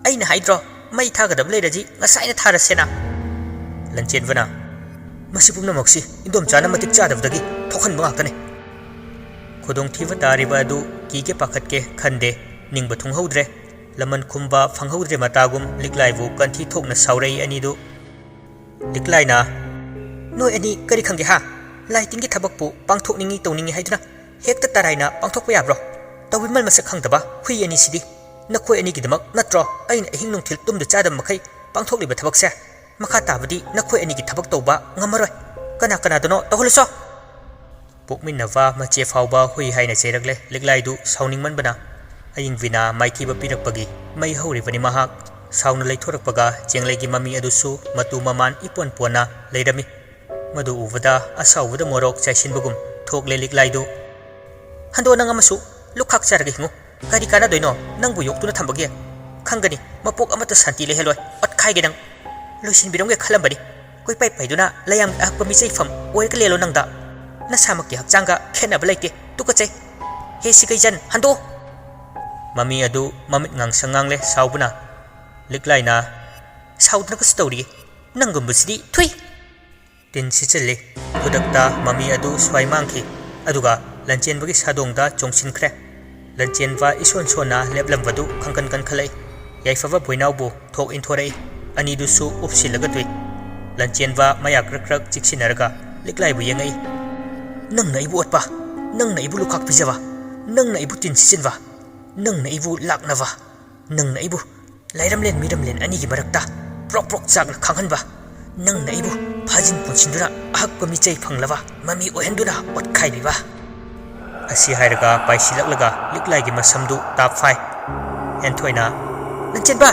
"ꯑꯩꯅ ꯍꯥꯏꯗ꯭ꯔꯣ, ꯃꯩ ꯊꯥꯒꯗꯕ ꯂꯩꯔꯗꯤ ꯉꯁꯥꯏꯅ ꯊꯥꯔꯁꯦꯅ?" ꯂꯟꯆꯦꯟꯕꯅ, "ꯃꯁꯤ ꯄꯨꯝꯅꯃꯛꯁꯤ ꯏꯟꯗꯣꯝꯆꯥꯅ ꯃꯇꯤꯛ ꯆꯥꯗꯕꯗꯒꯤ ꯊꯣꯛꯍꯟꯕ ꯉꯥꯛꯇꯅꯤ꯫ ꯈꯨꯗꯣꯡꯊꯤꯕ ꯇꯥꯔꯤꯕ ꯑꯗꯨ ꯀꯤꯒꯦ ꯄꯥꯈꯠꯀꯦ ꯈꯟꯗꯦ, ꯅꯤꯡꯕ ꯊꯨꯡꯍꯧꯗ꯭ꯔꯦ꯫ ꯂꯃꯟ ꯈꯨꯝꯕ ꯐꯪꯍꯧꯗ꯭ꯔꯦ ꯃꯇꯥꯒꯨꯝ ꯂꯤꯛꯂꯥꯏꯕꯨ ꯀꯟꯊꯤ ꯊꯣꯛꯅ ꯁꯥꯎꯔꯛꯏ ꯑꯅꯤꯗꯨ꯫" ꯂꯤꯛꯂꯥꯏꯅ, "ꯅꯣꯏ ꯑꯅꯤ ꯀꯔꯤ ꯈꯪꯒꯦ ꯍꯥ? ꯂꯥꯏ ꯇꯤꯟꯒꯤ ꯊꯕꯛꯄꯨ ꯄꯥꯡꯊꯣꯛꯅꯤꯡꯉꯤ ꯇꯧꯅꯤꯡꯉꯤ ꯍꯥꯏꯗꯨꯅ ꯍꯦꯛꯇ ꯇꯔꯥꯏꯅ ꯄꯥꯡꯊꯣꯛꯄ ꯌꯥꯕ꯭ꯔꯣ? ꯇꯧꯕꯤꯃꯜ ꯃꯁꯛ ꯈꯪꯗꯕ ꯍꯨꯏ ꯑꯅꯤꯁꯤꯗꯤ꯫ ꯅꯈꯣꯏ ꯑꯅꯤꯒꯤꯗꯃꯛ ꯅꯠꯇ꯭ꯔꯣ ꯑꯩꯅ ꯑꯍꯤꯡ ꯅꯨꯡꯊꯤꯜ ꯇꯨꯝꯗ ꯆꯥꯗꯕ ꯃꯈꯩ ꯄꯥꯡꯊꯣꯛꯂꯤꯕ ꯊꯕꯛꯁꯦ? ꯃꯈꯥ ꯇꯥꯕꯗꯤ ꯅꯈꯣꯏ ꯑꯅꯤꯒꯤ ꯊꯕꯛ ꯇꯧꯕ ꯉꯝꯃꯔꯣꯏ꯫ ꯀꯅꯥ ꯀꯅꯥꯗꯅꯣ ꯇꯧꯍꯜꯂꯨꯆꯣ꯫" ꯄꯣꯛꯃꯤꯟꯅꯕ ꯃꯆꯦ ꯐꯥꯎꯕ ꯍꯨꯏ ꯍꯥꯏꯅ ꯆꯩꯔꯛꯂꯦ꯫ ꯂꯤꯛꯂꯥꯏꯗꯨ ꯁꯥꯎꯅꯤꯡꯃꯟꯕꯅ ꯑꯌꯤꯡꯕꯤꯅ ꯃꯥꯏꯊꯤꯕ ꯄꯤꯔꯛꯄꯒꯤ ꯃꯩ ꯍꯧꯔꯤꯕꯅꯤ ꯃꯍꯥꯛ꯫ ꯁꯥꯎꯅ ꯂꯩꯊꯣꯔꯛꯄꯒ ꯆꯦꯡꯂꯩꯒꯤ ꯃꯃꯤ ꯑꯗꯨꯁꯨ ꯃꯇꯨ ꯃꯃꯥꯟ ꯏꯄꯣꯟ ꯄꯣꯟꯅ ꯂꯩꯔꯝꯃꯤ꯫ ꯃꯗꯨ ꯎꯕꯗ ꯑꯁꯥꯎꯕꯗ ꯃꯣꯔꯣꯛ ꯆꯥꯏꯁꯤꯟꯕꯒꯨꯝ ꯊꯣꯛꯂꯦ ꯂꯤꯛꯂꯥꯏꯗꯨ꯫ "ꯍꯟꯗꯣ, ꯅꯪ ꯑꯃꯁꯨ ꯂꯨꯈꯥꯛ ꯆꯥꯔꯒ ꯍꯤꯡꯉꯨ꯫ ꯀꯔꯤ ꯀꯥꯟꯅꯗꯣꯏꯅꯣ ꯅꯪꯕꯨ ꯌꯣꯛꯇꯨꯅ ꯊꯝꯕꯒꯤ? ꯈꯪꯒꯅꯤ, ꯃꯄꯣꯛ ꯑꯃꯠꯇ ꯁꯥꯟꯇꯤ ꯂꯩꯍꯜꯂꯣꯏ꯫ ꯑꯣꯠꯈꯥꯏꯒꯦ ꯅꯪ꯫ ꯂꯣꯏꯁꯤꯟꯕꯤꯔꯝꯒꯦ ꯈꯜꯂꯝꯕꯅꯤ꯫ ꯀꯣꯏꯄꯥꯏ ꯄꯥꯏꯗꯨꯅ ꯂꯌꯥꯝꯒꯤ ꯑꯍꯛꯄ ꯃꯤꯆꯩꯐꯝ ꯑꯣꯏꯔꯒ ꯂꯦꯜꯂꯣ ꯅꯪꯗ꯫ ꯅꯁꯥꯃꯛꯀꯤ ꯍꯛꯆꯥꯡꯒ ꯈꯦꯠꯅꯕ ꯂꯩꯇꯦ꯫ ꯇꯨꯀꯠꯆꯩ꯫ ꯍꯦ ꯁꯤꯀꯩꯖꯟ, ꯍꯟꯗꯣ!" ꯃꯃꯤ ꯑꯗꯨ ꯃꯃꯤꯠ ꯉꯥꯡꯁꯪ ꯉꯥꯡꯂꯦ ꯁꯥꯎꯕꯅ꯫ ꯂꯤꯛꯂꯥꯏꯅ, "ꯁꯥꯎꯗꯅꯒꯁꯨ ꯇꯧꯔꯤꯌꯦ꯫ ꯅꯪꯒꯨꯝꯕꯁꯤꯗꯤ ꯊꯨꯏ!" ꯇꯤꯟ ꯁꯤꯠꯆꯤꯜꯂꯤ꯫ ꯈꯨꯗꯛꯇ ꯃꯃꯤ ꯑꯗꯨ ꯁ꯭ꯋꯥꯏ ꯃꯥꯡꯈꯤ, ꯑꯗꯨꯒ ꯂꯟꯆꯦꯟꯕꯒꯤ ꯁꯥꯗꯣꯡꯗ ꯆꯣꯡꯁꯤꯟꯈ꯭ꯔꯦ꯫ ꯂꯟꯆꯦꯟꯕ ꯏꯁꯣꯟ ꯁꯣꯟꯅ ꯂꯦꯞꯂꯝꯕꯗꯨ ꯈꯪꯀꯟ ꯀꯟꯈꯠꯂꯛꯏ꯫ ꯌꯥꯏꯐꯕ ꯕꯣꯏꯅꯥꯎꯕꯨ ꯊꯣꯛ ꯏꯟꯊꯣꯔꯛꯏ꯫ ꯑꯅꯤꯗꯨꯁꯨ ꯎꯞꯁꯤꯜꯂꯒ ꯇꯨꯏ꯫ ꯂꯟꯆꯦꯟꯕ ꯃꯌꯥ ꯀ꯭ꯔꯛ ꯀ꯭ꯔꯛ ꯆꯤꯛꯁꯤꯟꯅꯔꯒ ꯂꯤꯛꯂꯥꯏꯕꯨ ꯌꯦꯡꯉꯛꯏ꯫ "ꯅꯪꯅ ꯑꯩꯕꯨ ꯑꯣꯠꯄ, ꯅꯪꯅ ꯑꯩꯕꯨ ꯂꯨꯈꯥꯛ ꯄꯤꯖꯕ, ꯅꯪꯅ ꯑꯩꯕꯨ ꯇꯤꯟ ꯁꯤꯠꯆꯤꯟꯕ, ꯅꯪꯅ ꯑꯩꯕꯨ ꯂꯥꯛꯅꯕ, ꯅꯪꯅ ꯑꯩꯕꯨ ꯂꯥꯏꯔꯝꯂꯦꯟ ꯃꯤꯔꯝꯂꯦꯟ ꯑꯅꯤꯒꯤ ꯃꯔꯛꯇ ꯄ꯭ꯔꯣꯛ ꯄ꯭ꯔꯣꯛ ꯆꯥꯛꯅ ꯈꯥꯡꯍꯟꯕ, ꯅꯪꯅ ꯑꯩꯕꯨ ꯐꯥꯖꯤꯟ ꯄꯨꯟꯁꯤꯟꯗꯨꯅ ꯑꯍꯛꯄ ꯃꯤꯆꯩ ꯐꯪꯂꯕ ꯃꯃꯤ ꯑꯣꯏꯍꯟꯗꯨꯅ ꯑꯣꯠꯈꯥꯏꯕꯤꯕ꯫ ꯑꯁꯤ ꯍꯥꯏꯔꯒ ꯄꯥꯏꯁꯤꯜꯂꯛꯂꯒ ꯂꯤꯛꯂꯥꯏꯒꯤ ꯃꯁꯝꯗꯨ ꯇꯥꯞ ꯐꯥꯏ꯫ ꯍꯦꯟꯊꯣꯏꯅ, "ꯂꯟꯆꯦꯟꯕ,